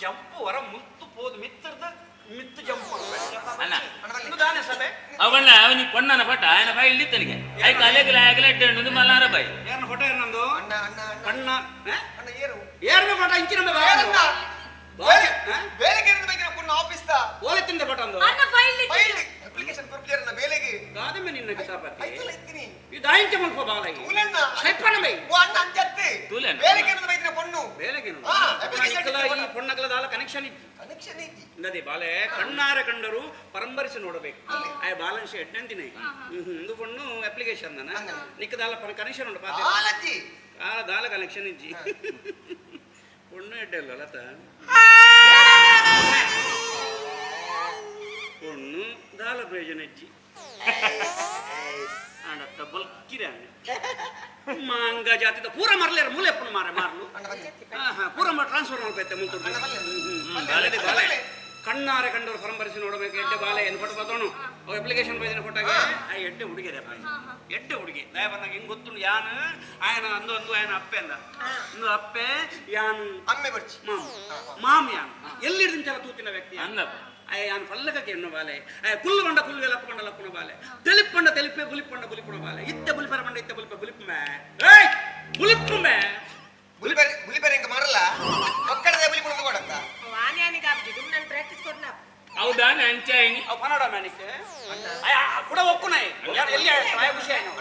ಜಂಪ್ ಹೊರ ಮುತ್ತು ಪೋದು ಮಿತ್ತರ್ದ ಮಿತ್ತು ಜಂಪ್ ಅಣ್ಣ ದಾನೆ ಸಭೆ ಅವಣ್ಣ ಅವನಿ ಪೊಣ್ಣನ ಪಟ್ಟ ఆయన ಫೈಲ್ ಇತ್ತನಿಗೆ I ಕಾಲೇಜ್ ಆಗಲೆಟ್ ಉಂಡು ಮಲ್ಲಾರ ಬೈ ಯಾರನ್ನ ಫೋಟೋ ಯಾರನ್ನಂದು ಅಣ್ಣ ಅಣ್ಣ ಕಣ್ಣ ಅಣ್ಣ ಏರು ಏರ್ನ ಫೋಟೋ ಇಂಚಿನ ಬೇಲೆಗೆ ಇರೋದು ಬೇಕಿನ ಪುಣ್ಣ ಆಫೀಸ್ ತಾ ಓಲೆ ತಿಂದೆ ಫೋಟೋ ಅಂದು ಅಣ್ಣ ಫೈಲ್ ಫೈಲ್ ಅಪ್ಲಿಕೇಶನ್ ಕೊರ್ಪಿಯರನ್ನ ಬೇಲೆಗೆ ಗಾದಮೆ ನಿನ್ನ ಕಿತಾಪತಿ ಐತಲ್ಲ ಇತ್ತೀನಿ ಈ ದಾಯಿಂಚ ಮಲ್ಪ ಬಾಲಾಗಿ ತೂಲಣ್ಣ ಸೈಪಣ ಬೈ ಓ ಅಣ್ಣ ಅಂಚತ್ತೆ ತೂಲಣ್ಣ. ಬೇಲೆಗೆ ಇರೋದು ಬೇಕಿನ ಪೊಣ್ಣು ಬೇಲೆಗೆ ಹಾ, application ಈ ಪೊಣ್ಣಕಲ ದಾಲ ಕನೆಕ್ಷನ್ ಇತ್ತು ಕನೆಕ್ಷನ್ ಐತಿ ನದಿ ಬಾಲೆ ಕಣ್ಣಾರೆ ಕಂಡರು ಪರಂಪರಿಸಿ ನೋಡಬೇಕು ಆಯ ಬಾಲನ್ಸ್ ಎಡ್ನಂತಿನ ಇಂದು ಪೊಣ್ಣು ಅಪ್ಲಿಕೇಶನ್ ನನ್ನ ನಿಕ್ಕದಾಲ ಕನೆಕ್ಷನ್ ಉಂಟು ಪಾತೆ ಆಲಜ್ಜಿ ಆ ದಾಲ ಕನೆಕ್ಷನ್ ಇಜ್ಜಿ ಪೊಣ್ಣು ಎಡ್ಡೆ ಅಲ್ಲ ಲತ ಪೊಣ್ಣು ದಾಲ ಪ್ರಯೋಜನ ಇಜ್ಜಿ ಆಂಡತ್ತ ಬಲ್ಕಿರ ಮಾಂಗ ಜಾತಿದ ಪೂರ ಮರ್ಲೇರ ಮೂಲೆ ಪುಣ್ಣ ಮಾರೆ ಮಾರ್ಲು ಪೂರ ಟ್ರಾನ್ಸ್ಫರ್ ಮಾಡ್ತೈತೆ ಮುಂತುರ್ದು ಬಾಲೆ ಬಾಲೆ ಕಣ್ಣಾರೆ ಕಂಡರು ಪರಂಪರಿಸಿ ನೋಡಬೇಕು ಎಡ್ಡೆ ಬಾಲೆ ಏನು ಫೋಟೋ ಬತ್ತೋಣು ಅವು ಅಪ್ಲಿಕೇಶನ್ ಬೈದಿನ ಫೋಟೋಗೆ ಆ ಎಡ್ಡೆ ಹುಡುಗಿದೆ ಎಡ್ಡೆ ಹುಡುಗಿ ದಯ ಬಂದಾಗ ಹಿಂಗೆ ಗೊತ್ತುಂಡು ಯಾನು ಆಯನ ಅಂದು ಅಂದು ಆಯನ ಅಪ್ಪೆ ಅಂದ ಅಂದು ಅಪ್ಪೆ ಯಾನು ಅಮ್ಮೆ ಬರ್ಚಿ ಮಾಮ್ ಮಾಮ್ ಯಾನು ಎಲ್ಲಿಡ್ದಿಂಚಲ ತೂತಿನ ವ್ಯಕ್ತಿ ಹಂಗಪ್ಪ ಅಯ್ಯ ಯಾನು ಪಲ್ಲಕಕ್ಕೆ ಎಣ್ಣು ಬಾಲೆ ಅಯ್ಯ ಕುಲ್ಲು ಬಂಡ ಕುಲ್ಲು ಲಪ್ಪಂಡ ಲಪ್ಪುನ ಬಾಲೆ ತೆಲಿಪ್ಪಂಡ ತೆಲಿಪೆ ಗುಲಿಪ್ಪಂಡ ಗುಲಿಪುಣ ಬಾಲೆ ಇತ್ತೆ ಬುಲಿಪರ ಬಂಡ ಇತ್ತೆ ಬುಲಿಪ ಬುಲಿಪು ಮೇ ಏಯ್ ಬುಲಿಪು ಮೇ ಬುಲಿಪೆರೆ ಬುಲಿಪೆರೆ ಎಂಕ ಮಾರಲ್ಲ ಮಕ್ಕಳದೇ ಬುಲಿಪುಣ ಕೊಡಕ್ಕ ವಾನ್ಯಾನಿ ಕಾಪ್ಜಿ ನಾನು ಪ್ರಾಕ್ಟೀಸ್ ಕೊಡ್ನ ಹೌದಾ ಅಂಚಾಯಿನಿ ಅವು ಪನಡ ಮ್ಯಾನಿಕ್ ಅಯ್ಯ ಕೂಡ ಒಕ್ಕುನೈ ಯಾರು ಎಲ್ಲಿ ಆಯ ಖುಷಿ ಆಯ್ನು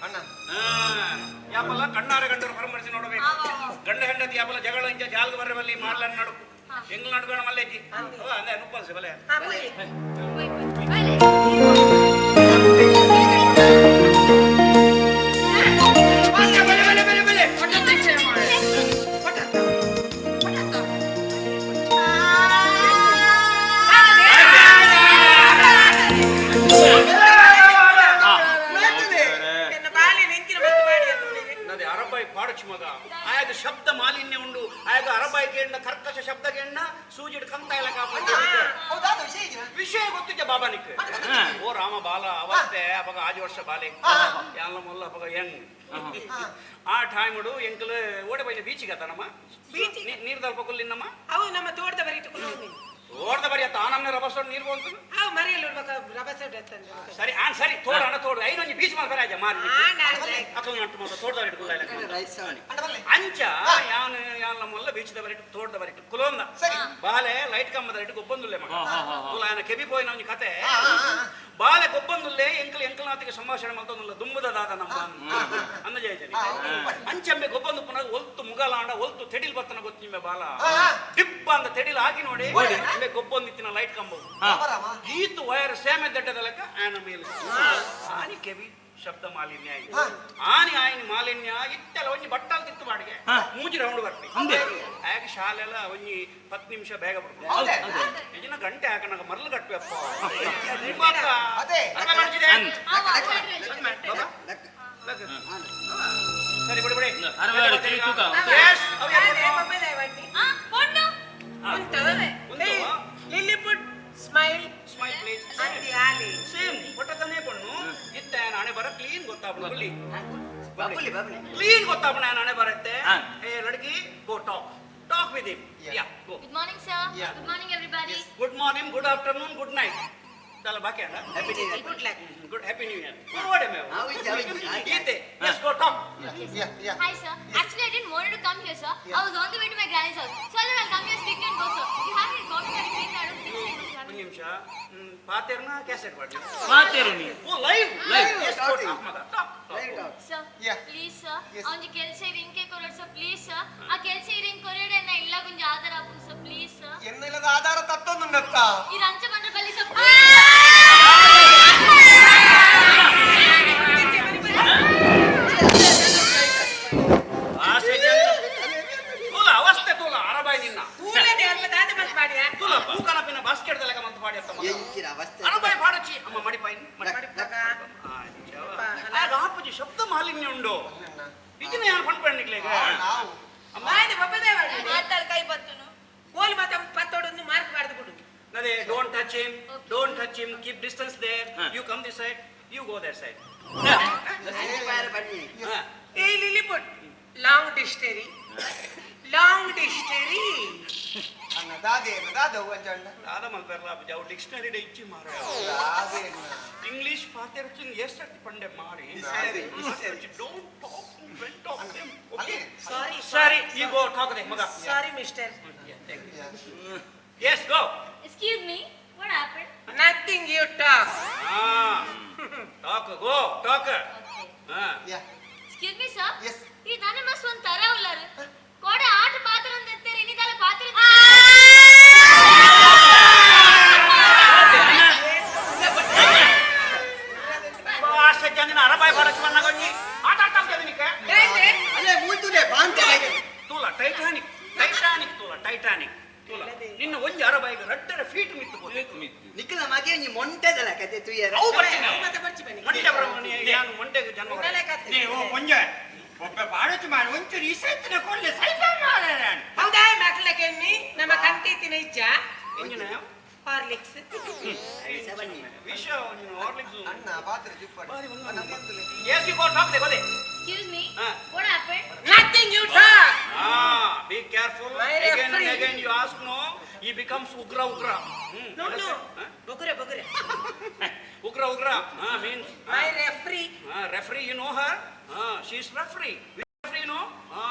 ಅಣ್ಣ ಯಾಪಲ್ಲ ಕಣ್ಣಾರೆ ಗಂಡರು ಪರಂಪರಿಸಿ ನೋಡಬೇಕು ಗಂಡ ಹೆಂಡತಿ ಯಾಪಲ್ಲ ಜಗಳ ಇಂಚ ಜಾಲ್ಗ ಬರ್ರೆ ಬಲ್ಲಿ ಮಾಡ್ಲನ್ ನಡುಕು ಎಂಗ್ಲ ನಡುಗೋಣ ಮಲ್ಲೇಜಿ ಅದೇ ನುಪ್ಪಲ್ಸಿ ಬಲೆ ಬಲೆ ಬಲೆ ಬಲೆ ಅರಬಾಯಿ ಪಾಡಚ್ ಮಗ ಆಯಾಗ ಶಬ್ದ ಮಾಲಿನ್ಯ ಉಂಡು ಆಯಾಗ ಅರಬಾಯಿ ಕೇಂದ್ರ ಕರ್ಕಶ ಶಬ್ದ ಕೇಂದ್ರ ಸೂಜಿಡ್ ಕಂತ ಎಲ್ಲ ಹೌದಾ ವಿಷಯ ಇದೆಯಾ? ವಿಷಯ ಗೊತ್ತಿದ್ದೆ ಬಾಬಾನಿಕ್ ಓ ರಾಮ ಬಾಲ ಅವತ್ತೆ ಅವಾಗ ಆಜು ವರ್ಷ ಬಾಲೆ ಯಾಲ ಮೊಲ್ಲ ಅವಾಗ ಹೆಂಗ್ ಆ ಟೈಮ್ ಎಂಕಲ್ ಓಡೆ ಬೈನ ಬೀಚಿಗೆ ನಮ್ಮ ನೀರ್ ದಲ್ಪ ಕುಲ್ಲಿನಮ್ಮ ಅವು ನಮ್ಮ ತೋಟದ ಬರಿ ಇಟ್ಟುಕೊಂಡು ಹೋಗಿ ತೋಟದ ಬರಿ ಅತ್ತ ಆನಮ್ನೆ ರಬಸ್ ನೀರ್ ಬಂತು ಅವು ಮರಿಯಲ್ಲಿ ರಬಸ್ ಸರಿ ಆನ್ ಸರಿ ತೋಡ ಅಣ್ಣ ತೋಡು ಐನೊಂಜಿ ಬೀಚ್ ಮಾಡ್ತಾರೆ ಆಜ ಮಾರಿ ಅಕಲ್ ನಟ್ಟು ಮಾತ್ರ ತೋಟದ ಇಟ್ಕೊಳ್ಳ ಅಂಚ ಯಾನ್ ಯಾನ್ ಮೊಲ್ಲ ಬೀಚದ ಬರಿ ತೋಟದ ಬರಿ ಕುಲೋಂದ ಬಾಲೆ ಲೈಟ್ ಕಂಬದ ಇಟ್ಟು ಗೊಬ್ಬಂದುಲ್ಲೆ ಮಗ ಕುಲ ಆಯನ ಕೆಬಿ ಪೋಯಿನ ಒಂಜಿ ಕತೆ ಬಾಲೆ ಗೊಬ್ಬಂದುಲ್ಲೆ ಎಂಕಲ್ ಎಂಕಲ್ನಾಥಿಗೆ ಸಂಭಾಷಣೆ ಮಲ್ತೊಂದುಲ್ಲ ದುಂಬುದ ದಾದ ನಮ್ಮ ಅಂದ ಜಯ ಅಂಚಂಬೆ ಗೊಬ್ಬಂದು ಪುನಃ ಒಲ್ತು ಮುಗಲಾಂಡ ಒಲ್ತು ತೆಡಿಲ್ ಬತ್ತನ ಗೊತ್ತಿಂಬೆ ಬಾಲ ಡಿಪ್ಪ ಅಂತ ತೆಡಿಲ್ ಹಾಕಿ ನೋಡಿ ಅಂಬೆ ಗೊಬ್ಬಂದಿತ್ತಿನ ಲೈಟ್ ಕಂಬ ಈತು ವೈರ್ ಸೇಮೆ ದಡ್ಡದ ಲೆಕ್ಕ ಆಯನ ಮೇಲೆ ಆನಿ ಕೆಬಿ ಶಬ್ದ ಮಾಲಿನ್ಯ ಆಯ್ತು ಆನಿ ಆಯ್ನಿ ಮಾಲಿನ್ಯ ಇತ್ತೆಲ್ಲ ಒಂಜಿ ಬಟ್ಟಾಲ್ ತಿತ್ತು ಬಾಡಿಗೆ ಮೂಜಿ ರೌಂಡ್ ಬರ್ತಿ ಆಗ ಶಾಲೆಲ್ಲ ಒಂಜಿ 10 ನಿಮಿಷ ಬೇಗ ಬಿಡ್ಬೋದು ನಿಜನ ಗಂಟೆ ಹಾಕನಾಗ ಮರಳು ಕಟ್ಟುವಪ್ಪ ಸರಿ ಬಿಡಿ ಬಿಡಿ ಲಿಲ್ಲಿಪುಟ್ ಸ್ಮೈಲ್ ಸ್ಮೈಲ್ ಪ್ಲೀಸ್ ಅಂದಿ ಆಲಿ ಸೇಮ್ ಪೊಟ್ಟತನೇ ಪಣ್ಣು ಇತ್ತ ನಾಣೆ ಬರ ಕ್ಲೀನ್ ಗೊತ್ತಾಪಣ ಬುಲ್ಲಿ ಬಬುಲಿ ಬಬುಲಿ ಕ್ಲೀನ್ ಗೊತ್ತಾಪಣ ನಾಣೆ ಬರುತ್ತೆ ಏ Ladki go talk talk with him yeah go good morning sir Yeah. Good morning everybody good morning good afternoon good night ದಾಲ ಬಾಕಿ ಅಣ್ಣ. Happy new year. Good luck. Good happy new year. Good may. ಅವು ಇಜ್ಜಿ, ಅವು ಇಜ್ಜಿ. ಗೀತೆ. Yes go talk. Yeah yeah. Hi sir. Actually I didn't want to come here sir. I was on the way to my granny's house. So I'll come here speak and go sir. You have any problem that you I don't think so. ಒಂದು ನಿಮಿಷ. ಪಾತೇರ್ನ ಕ್ಯಾಸೆಟ್ ಮಾಡಿ. ಪಾತೇರು ನೀ. ಓ live. Live. Yes go talk ಮಗ. Talk. Live talk. Sir, Yeah. Please sir. Yes. ಅವನಿಗೆ ಕೆಲಸ ಇಂಕೆ ಕೊರಡ್ ಸರ್ ಪ್ಲೀಸ್ ಸರ್. ಆ ಕೆಲಸ ಇರಿಂಗ್ ಕೊರಡೆ ನಾ ಇಲ್ಲ ಗುಂಜ ಆಧಾರ ಆಪುಂಡು ಸರ್ ಪ್ಲೀಸ್ ಸರ್. ಎನ್ನೆಲ್ಲದ ಆಧಾರ ತತ್ತೊಂದುಂಡತ್ತ. ಈ ರಂಚ ಬಂದ್ರೆ ಬಲ್ಲಿ ಸರ್. ಆಸೆ ತೂಲ ಅವಸ್ಥೆ ತೂಲ ಅರಬಾಯ್ ನಿನ್ನ. ತೂಲನೆ ಅಲ್ಪ ದಾದ ಮಲ್ತ್ ಪಾಡಿಯ. ತೂಲ ಪೂಕನಪಿನ ಬಾಸ್ಕೆಟ್ ದಲಕ ಮಂತ್ ಪಾಡಿ ಅತ್ತ ಮಗ. ಎಂಚಿನ ಅವಸ್ಥೆ. ಅರಬಾಯ್ ಪಾಡಚಿ ಅಮ್ಮ ಮಡಿಪಾಯಿ ಮಡಿಪಾಗ. ಆಪುಜಿ ಶಬ್ದ ಮಾಲಿನ್ಯ ಉಂಡು. ಇದನ್ನ ಯಾರು ಪಣ್ಪಣ್ಣಿಗ್ಲೇಗ. ನಾವು ಮಾಯದ ಒಬ್ಬದೇ ವಾಡಿ. ಮಾತಾಡ್ ಕೈ ಬತ್ತುನು. ಕೋಲ್ ಮಾತ ಪತ್ತೊಡೊಂದು ಮಾರ್ಕ್ ಬಾರ್ದು ಬಿಡು. ನದೇ don't touch him, don't touch him, keep distance there. You come this side, you go that side. ಬನ್ನಿ. ಏ ಲಿಲಿಪುಟ್ ಲಾಂಗ್ ಡಿಸ್ಟರಿ ಲಾಂಗ್ ಡಿಸ್ಟರಿ. ಅಣ್ಣ ದಾದೆ ದಾದ ಅಂಚಂಡ. ದಾದ ಮಲ್ಪೆರ್ಲ ಆಪುಜಿ ಅವು ಡಿಕ್ಷನರಿ ಇಚ್ಚಿ ಮಾರ. ದಾದೆ ಅಣ್ಣ. ಇಂಗ್ಲಿಷ್ ಪಾತೆರ್ಚಿನ್ ಎಷ್ಟಕ್ಕೆ ಪಂಡೆ ಮಾರಿ. Don't talk in front of them. Okay. Sorry. Sorry, you go talk there ಮಗ. Sorry mister. Yes go. Excuse me, what happened? Nothing you talk. Talk go talk. Okay. Yeah. Excuse me sir. Yes. ಈ ದಾನೆ ಮಸ್ ಒಂದ್ ತರ ಉಲ್ಲಾರು. ಕೋಡೆ ಆಟ ಪಾತ್ರ ಒಂದ್ ಎತ್ತೇರಿ ಇನ್ನಿದಾಲ ಪಾತ್ರ. ಆಸೆ ಜನ ಅರಬಾಯ್ ಬಾರಚ್ ಮನ್ನಗೊಂಜಿ ಆಟ ಆಡ್ತಾ ನಿಕ್ಕ. ಅಲ್ಲೇ ಮೂಲ್ತುಲೆ ಬಾಂತೆ. ತೂಲ ಟೈಟಾನಿಕ್ ಟೈಟಾನಿಕ್ ತೂಲ ಟೈಟಾನಿಕ್ ತೂಲ ನಿನ್ನ ಒಂಜಿ ಅರಬಾಯಿಗೆ ರಡ್ಡರ ಫೀಟ್ ಮಿತ್ತು ಪೋತು. ನಿಕ್ಕಲ ಮಗೆ ನೀ ಮೊಂಟೆದಲ್ಲ ಕತೆ ತುಯ್ಯರ. ಅವು ಬರ್ತೀನಿ. ಮತ್ತೆ ಬರ್ಚಿ ಬನ್ನಿ. ಮೊಂಟೆ ಬರವಣಿ ಯಾನು ಮೊಂಟೆಗೆ ಜನ್ಮ ಕೊಟ್ಟೆ. ಉನ್ನಲೆ ಕತೆ. ನೀವು ಪೊಂಜೆ ಒಬ್ಬ ಪಾಡಚು ಮಾಡಿ ಒಂಚೂರು ಇಸೆತ್ತಿನ ಕೊಲ್ಲೆ ಸೈತ ಮಾಡ. ಹೌದಾ ಮಕ್ಕಳಕ್ಕೆ ನಮ್ಮ ಕಂತಿ ಇಜ್ಜ ಎಂಜಿನ ಹಾರ್ಲಿಕ್ಸ್. ವಿಷ ನೀನು ಹಾರ್ಲಿಕ್ಸ್. ಅಣ್ಣ ಪಾತ್ರೆ ಜಿಪ್ಪಡಿ. ಅಣ್ಣ ಪತ್ತುಲೆ. Yes you go talk they ಗೋದೆ. Excuse me, ha. What happened? Nothing you talk. Be careful. My again and referee. Again you ask no, he becomes ಉಗ್ರ ಉಗ್ರ. ನೋ ನೋ ಬುಗುರೆ ಬುಗುರೆ. ಉಗ್ರ ಉಗ್ರ means my referee. Referee you know her. She is referee. Referee no.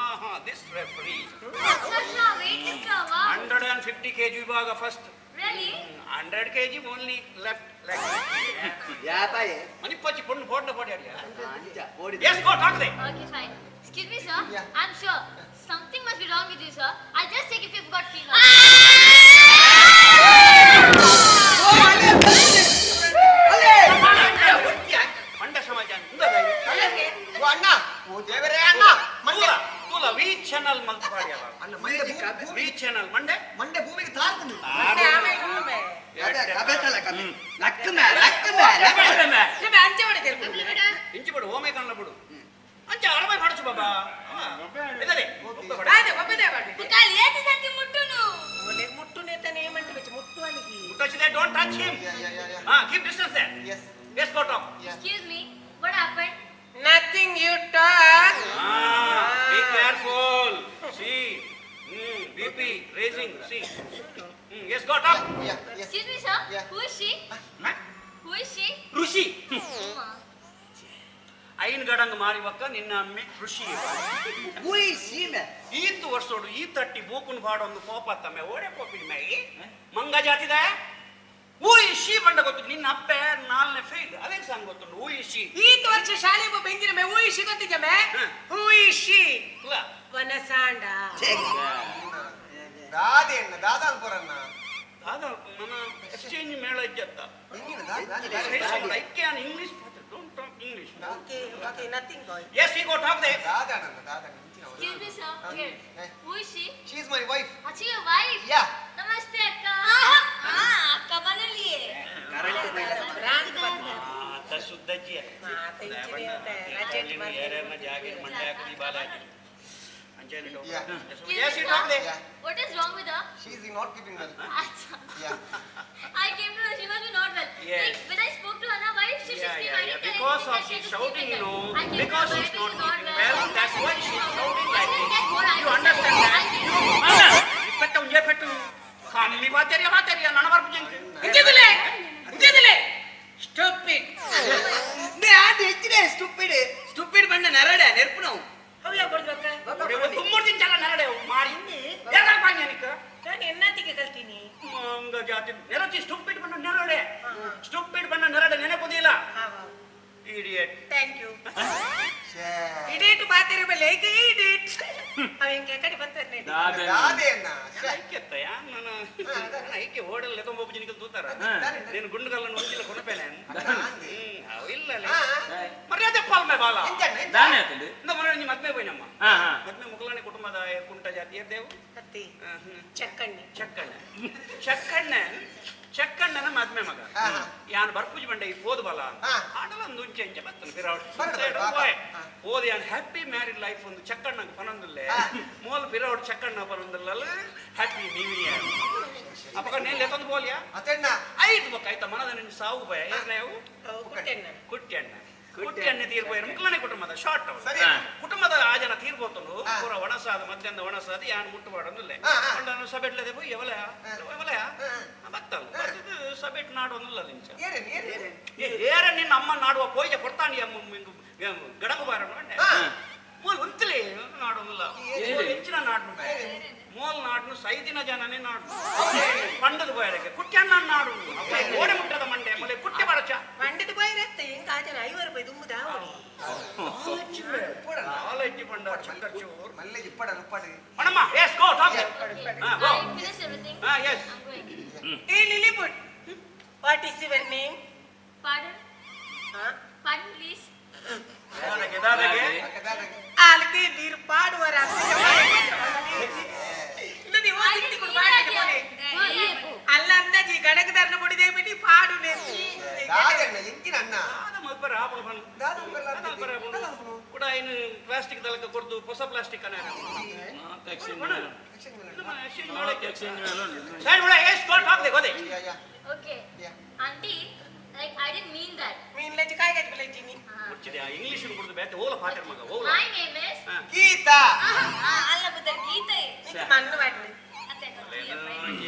This referee. ಅಚ್ಚಾ wait list ಅವಾ. 150 kg ವಿಭಾಗ first. Really? 100 kg only left leg. ಯಾಪಾಯೆ. ಮನಿಪ್ಪಚ್ಚಿ ಪೊಣ್ಣು ಪೋಡ್ನ ಪೋಡಿ ಅಡಿಯ. ಅಂಚ ಓಡಿ. Yes go talk they. Okay, fine. Excuse me, sir. Yeah. I'm sure something must be wrong with you, sir. I'll just check if you've got fever. ಮಂಡ ಸಮಾಜ ಓ ಅಣ್ಣ ಓ ದೇವರೇ ಅಣ್ಣ. ಮಂಡೆ ತೂಲ ತೂಲ ವಿ ಚಾನಲ್ ಮಂತ್ ಪಾಡಿಯಲ್ಲ. ಅಣ್ಣ ಮಂಡೆ ಭೂಮಿ ವಿ ಚಾನಲ್ ಮಂಡೆ ಮಂಡೆ ಭೂಮಿಗೆ ತಾರ್ಕೊಂಡು. ಆಮೇಲೆ ಒಮ್ಮೆ. ಕಬೆ ಕಬೆತಲ್ಲ ಕಬೆ. ಲಕ್ಕ ಮೇ ಲಕ್ಕ ಮೇ ಲಕ್ಕ ಮೇ. ನಮ್ಮ ಅಂಚೆ ಹೊಡೆದಿರ್ ಬಿಡು. ಇಂಚಿ ಬಿಡು ಓಮೆ ಕಣ್ಣ ಬಿಡು. ಅಂಚೆ ಅರಬೈ ಮಾಡಚು ಬಾಬಾ. ಇದದೆ ಆಯ್ತು ಒಬ್ಬದೇ ವಾಡಿ. ಕಾಲ್ ಏತಿ ಸತಿ ಮುಟ್ಟುನು. ಒಳ್ಳೆ ಮುಟ್ಟು ನೇತಾನೆ ಏಮಂಟು ಬೆಚ್ಚ ಮುಟ್ಟು ಅಲ್ಲಿಗೆ. Touch they don't touch him. Yeah yeah yeah yeah. Keep distance there. Yes. Yes go talk. Yeah. Excuse me, what happened? Nothing you talk. Be careful. See, BP raising. See. Yes go talk. Yeah yes. Excuse me, sir. Yeah. Who is she? Who is she? Rishi. Uma. ಐನ್ ಗಡಂಗ್ ಮಾರಿವಕ್ಕ ನಿನ್ನ ಅಮ್ಮೆ ಋಷಿ. ಉಯ್ ಸೀಮೆ. ಈತ್ ವರ್ಷೋಡು ಈ ತಟ್ಟಿ ಬೂಕುನ್ ಪಾಡೊಂದು ಕೋಪ ತಮ್ಮೆ ಓಡೆ ಕೋಪಿನ ಮೈ ಮಂಗ ಜಾತಿದ ಊಯಿ she ಬಂಡ ಗೊತ್ತು ನಿನ್ನ ಅಪ್ಪೆ ನಾಲ್ನೇ ಫೇಲ್ ಅದೇ ಸಾಂಗ್ ಗೊತ್ತುಂಡು ಊಯಿ she. ಈತ ವರ್ಷ ಶಾಲೆ ಬೆಂಗಿನ ಮೇ ಊಯಿಸಿ ಗೊತ್ತಿದ್ಯಮೆ. ಊಯಿಸಿ ಇಲ್ಲ ವನಸಾಂಡ. ದಾದೆ ಅಣ್ಣ ದಾದ ಅನ್ಪೋರಣ್ಣ. ದಾದ ನನ್ನ ಎಕ್ಸ್ಚೇಂಜ್ ಮೇಳ ಇಜ್ಜತ್ತ. ಎಂಗಿನ ದಾದ. I can English don't talk English. Okay okay nothing boy. Yes you go talk they. ದಾದ ಅಣ್ಣ ದಾದ ಅಣ್ಣ. Excuse me, sir. Here. Who is she? She is my wife. Achi, your wife? Yeah. Namaste, akka. ಅಕ್ಕ ಬನಲಿಯೇ. ರಾಂಗ್ ಬಂದ. ಆತ ಶುದ್ಧಜ್ಜಿಯ. ಮಾತ ಇಂಚಿನ ರಜೆಟ್ ಮಾಡ್ತಾರೆ. ಯಾರ್ಯಾರನ್ನ ಜಾಗ ಮಂಡ್ಯ ಹಾಕಿ ಬಾಲ hockey. Yeah. Excuse Yes, me, you sir. Talk they. Yeah. What is wrong with her? She is not keeping well. Acha. Yeah. I came to know she must be not well. Yes. Like, when I spoke to her, now why is she Yeah, screaming? yeah, I yeah. didn't tell Because anything of that she she's was shouting, sleeping you know, well. I came to because know she's why not she's not keeping well. well, that's why she's shouting like I didn't this. get what I You was understand saying. that? I came to ಅಲ್ಲ, ಇಪ್ಪತ್ತ ಒಂದೇ ಪೆಟ್ಟು ಕಮ್ಮಿ ಬಾತೇರಿಯ ಬಾತೇರಿಯ ನನ್ನ ಬರ್ಪು ಜಂಕ್. ಇಂಚಿದುಲೆ ಇಂಚಿದುಲೆ. ಸ್ಟೂಪಿಡ್ ನೇ ಆಂಟಿ ಹೆಚ್ಚಿದೆ ಸ್ಟುಪಿಡ್ ಸ್ಟುಪಿಡ್ ಬಣ್ಣ ನರಡೆ ನೆರ್ಪುನವು ಅವು ಯಾವ ಬಡ್ದು ಬಕ್ಕ ತುಮ್ಮೂರು ಜನ ನರಡೆ ಮಾರಿ ಯಾಕೆ ಪಾಂಜ ನಿಕ್ಕ ನಾನು ಎನ್ನಾತಿಗೆ ಕಲ್ತೀನಿ ಮಂಗ ಜಾತಿ ನೆರಚಿ ಸ್ಟುಪಿಡ್ ಬಣ್ಣ ನೆರಡೆ ಸ್ಟುಪಿಡ್ ಬಣ್ಣ ನೆರಡೆ ನೆನಪುದಿಲ್ಲ ಇಡಿಯಟ್ thank you ಇಡೀಟ್ ಬಾತಿರ ಮೇಲೆ ಈಗ ಇಡೀಟ್ ಅವ ಹೆಂಗೆ ಕಡೆ ಬಂತಾನೆ ದಾದೆಯನ್ನ ಐಕ್ಯತ್ತ ನಾನು ಐಕ್ಯ ಓಡಲ್ಲ ತೊಂಬ ಜಿನಿಕಲ್ ತೂತಾರ ನೀನು ಗುಂಡುಗಲ್ಲನ್ನು ಒಂದಿಲ್ಲ ಕೊನಪೇನೆ ಅವು ಇಲ್ಲ ಮರ್ಯಾದೆ ಪಾಲ್ಮೆ ಬಾಲ ದಾನೆ ಆತಂದು ಇಂದ ಮನೆ ನಿಮ್ಮ ಮದ್ಮೆ పోయినమ్మ ಹಾ ಹಾ ಮದ್ಮೆ ಮುಗಲನೆ ಕುಟುಂಬದ ಕುಂಟ ಜಾತಿಯ ದೇವು ಅತ್ತಿ ಚಕ್ಕಣ್ಣಿ ಚಕ್ಕಣ್ಣ ಚಕ್ಕಣ್ಣ ಚಕ್ಕಣ್ಣನ ಮದ್ಮೆ ಮಗ ಯಾನ್ ಬರ್ಪುಜಿ ಬಂಡೆ ಈ ಪೋದು ಬಲ ಆಡಲ ಒಂದು ಉಂಚೆ ಇಂಚೆ ಬತ್ತನ ಪಿರೌಡ್ ಪೋಯ್ ಪೋದು ಯಾನ್ ಹ್ಯಾಪಿ ಮ್ಯಾರಿಡ್ ಲೈಫ್ ಒಂದು ಚಕ್ಕಣ್ಣಗೆ ಪನೊಂದುಲ್ಲೆ mole ಪಿರೌಡ್ Chakkanna ಪನೊಂದುಲ್ಲಲ್ಲ happy new year ಅಪ್ಪಕ ನೇನ್ ಲೆತ್ತೊಂದು ಬೋಲ್ಯಾ ಅತೆಣ್ಣ ಐದು ಬೊಕ್ಕ ಆಯ್ತ ಮನದ ನಿನ್ನ ಸಾವು ಭಯ ಏರ್ನೇವು ಕುಟ್ಟೆಣ್ಣ ಕುಟ್ಟೆಣ್ಣ ಕುಟ್ಟೆಣ್ಣೆ ತೀರ್ಪೋಯರು ಮುಕ್ಲನೆ ಕುಟುಂಬದ ಶಾರ್ಟ್ ಸರಿ. ಕುಟುಂಬದ ಆ ಜನ ತೀರ್ಪೋತನು ಪೂರ ಒಣಸಾದ ಮಧ್ಯಾಹ್ನ ಒಣಸಾದ ಯಾನ್ ಮುಟ್ಟು ಮಾಡೊಂದಿಲ್ಲ ಕೊಂಡನು ಸಬೆಟ್ಲದೆ ಪೋಯ್ ಎವಲ ಎವಲ ಬತ್ತಲ್ ಬತ್ತದು ಸಬೆಟ್ ನಾಡೊಂದಿಲ್ಲ ನಿಂಚ ಏರೇನು ಏರೇನು ಏರ ನಿನ್ನ ಅಮ್ಮ ನಾಡುವ ಪೋಯ್ಜ ಕೊಡ್ತಾಂಡಿ ಅಮ್ಮ ಗಡಗು ಬಾರ ಮೂಲ್ ಉಂತಲೇ ನಾಡೊಂದಿಲ್ಲ ಹೆಚ್ಚಿನ ನಾಡು ಮೋಲ್ ನಾಡ್ನು ಸೈದಿನ ಜನನೇ ನಾಡು ಪಂಡದ ಬೋಯರಕ್ಕೆ ಕುಟ್ಟೆಣ್ಣ ನಾಡು ಓಡೆ ಮುಟ್ಟದ ಮಂಡೆ ಮೊಲೆ ಕುಟ್ಟೆ ಬಡಚ ಪಂಡದ ಬೋಯರತ್ತೆ ಹೆಂಗ ಆ ಜನ ಐವರು ರೂಪಾಯಿ ದುಮ್ಮುದ ನಾಲೆಜ್ಜಿ ಪಂಡ ಚಕ್ಕರ್ಚೂರ್ ಮಲ್ಲೆ ಇಪ್ಪಡ ಉಪ್ಪಡು ಅಣ್ಣಮ್ಮ yes go talk go I finished everything. ಹಾ ಎಸ್ I'm going. ಏ Lilliput what is your name Pardon? Pardon, please. ದಾದಗೆ ದಾದಗೆ ಆಲ್ಕೆ ನೀರು ಪಾಡುವರ ಅಲ್ಲ ಅಂದಾಜಿ ಗಡಗದಾರನ ಬುಡಿದೆ ಬಿಡಿ ಪಾಡು ದಾದೆಣ್ಣ ಎಂಕಿನ ಅಣ್ಣ ಮಲ್ಪರ ಆಪಲ ಬಣ್ಣ ಕೂಡ ಇನ್ನು ಪ್ಲಾಸ್ಟಿಕ್ ತಲಕ ಕೊಡ್ದು ಹೊಸ ಪ್ಲಾಸ್ಟಿಕ್ ಅನ್ನ ಸರಿ ಬಿಡ ಎಸ್ ಗೋ ಟಾಕ್ they ಗೋದೆ Okay. Auntie, like I didn't mean that. ಮೀನ್ ಲಜ್ಜಿ ಕಾಯಿ ಗಜ್ಜಿ ಲಜ್ಜಿನಿ ಮುಚ್ಚಿದೆ ಇಂಗ್ಲಿಷ್ ಕುಡ್ದು ಬೇತೆ ಓಲ ಪಾಟರ್ ಮಗ ಓಲ My name is. Geetha ಅಲ್ಲ ಬುದ್ಧರ್ ಗೀತೆ. ನಿಂಗೆ ಮಣ್ಣು ಮಾಡ್ಲಿ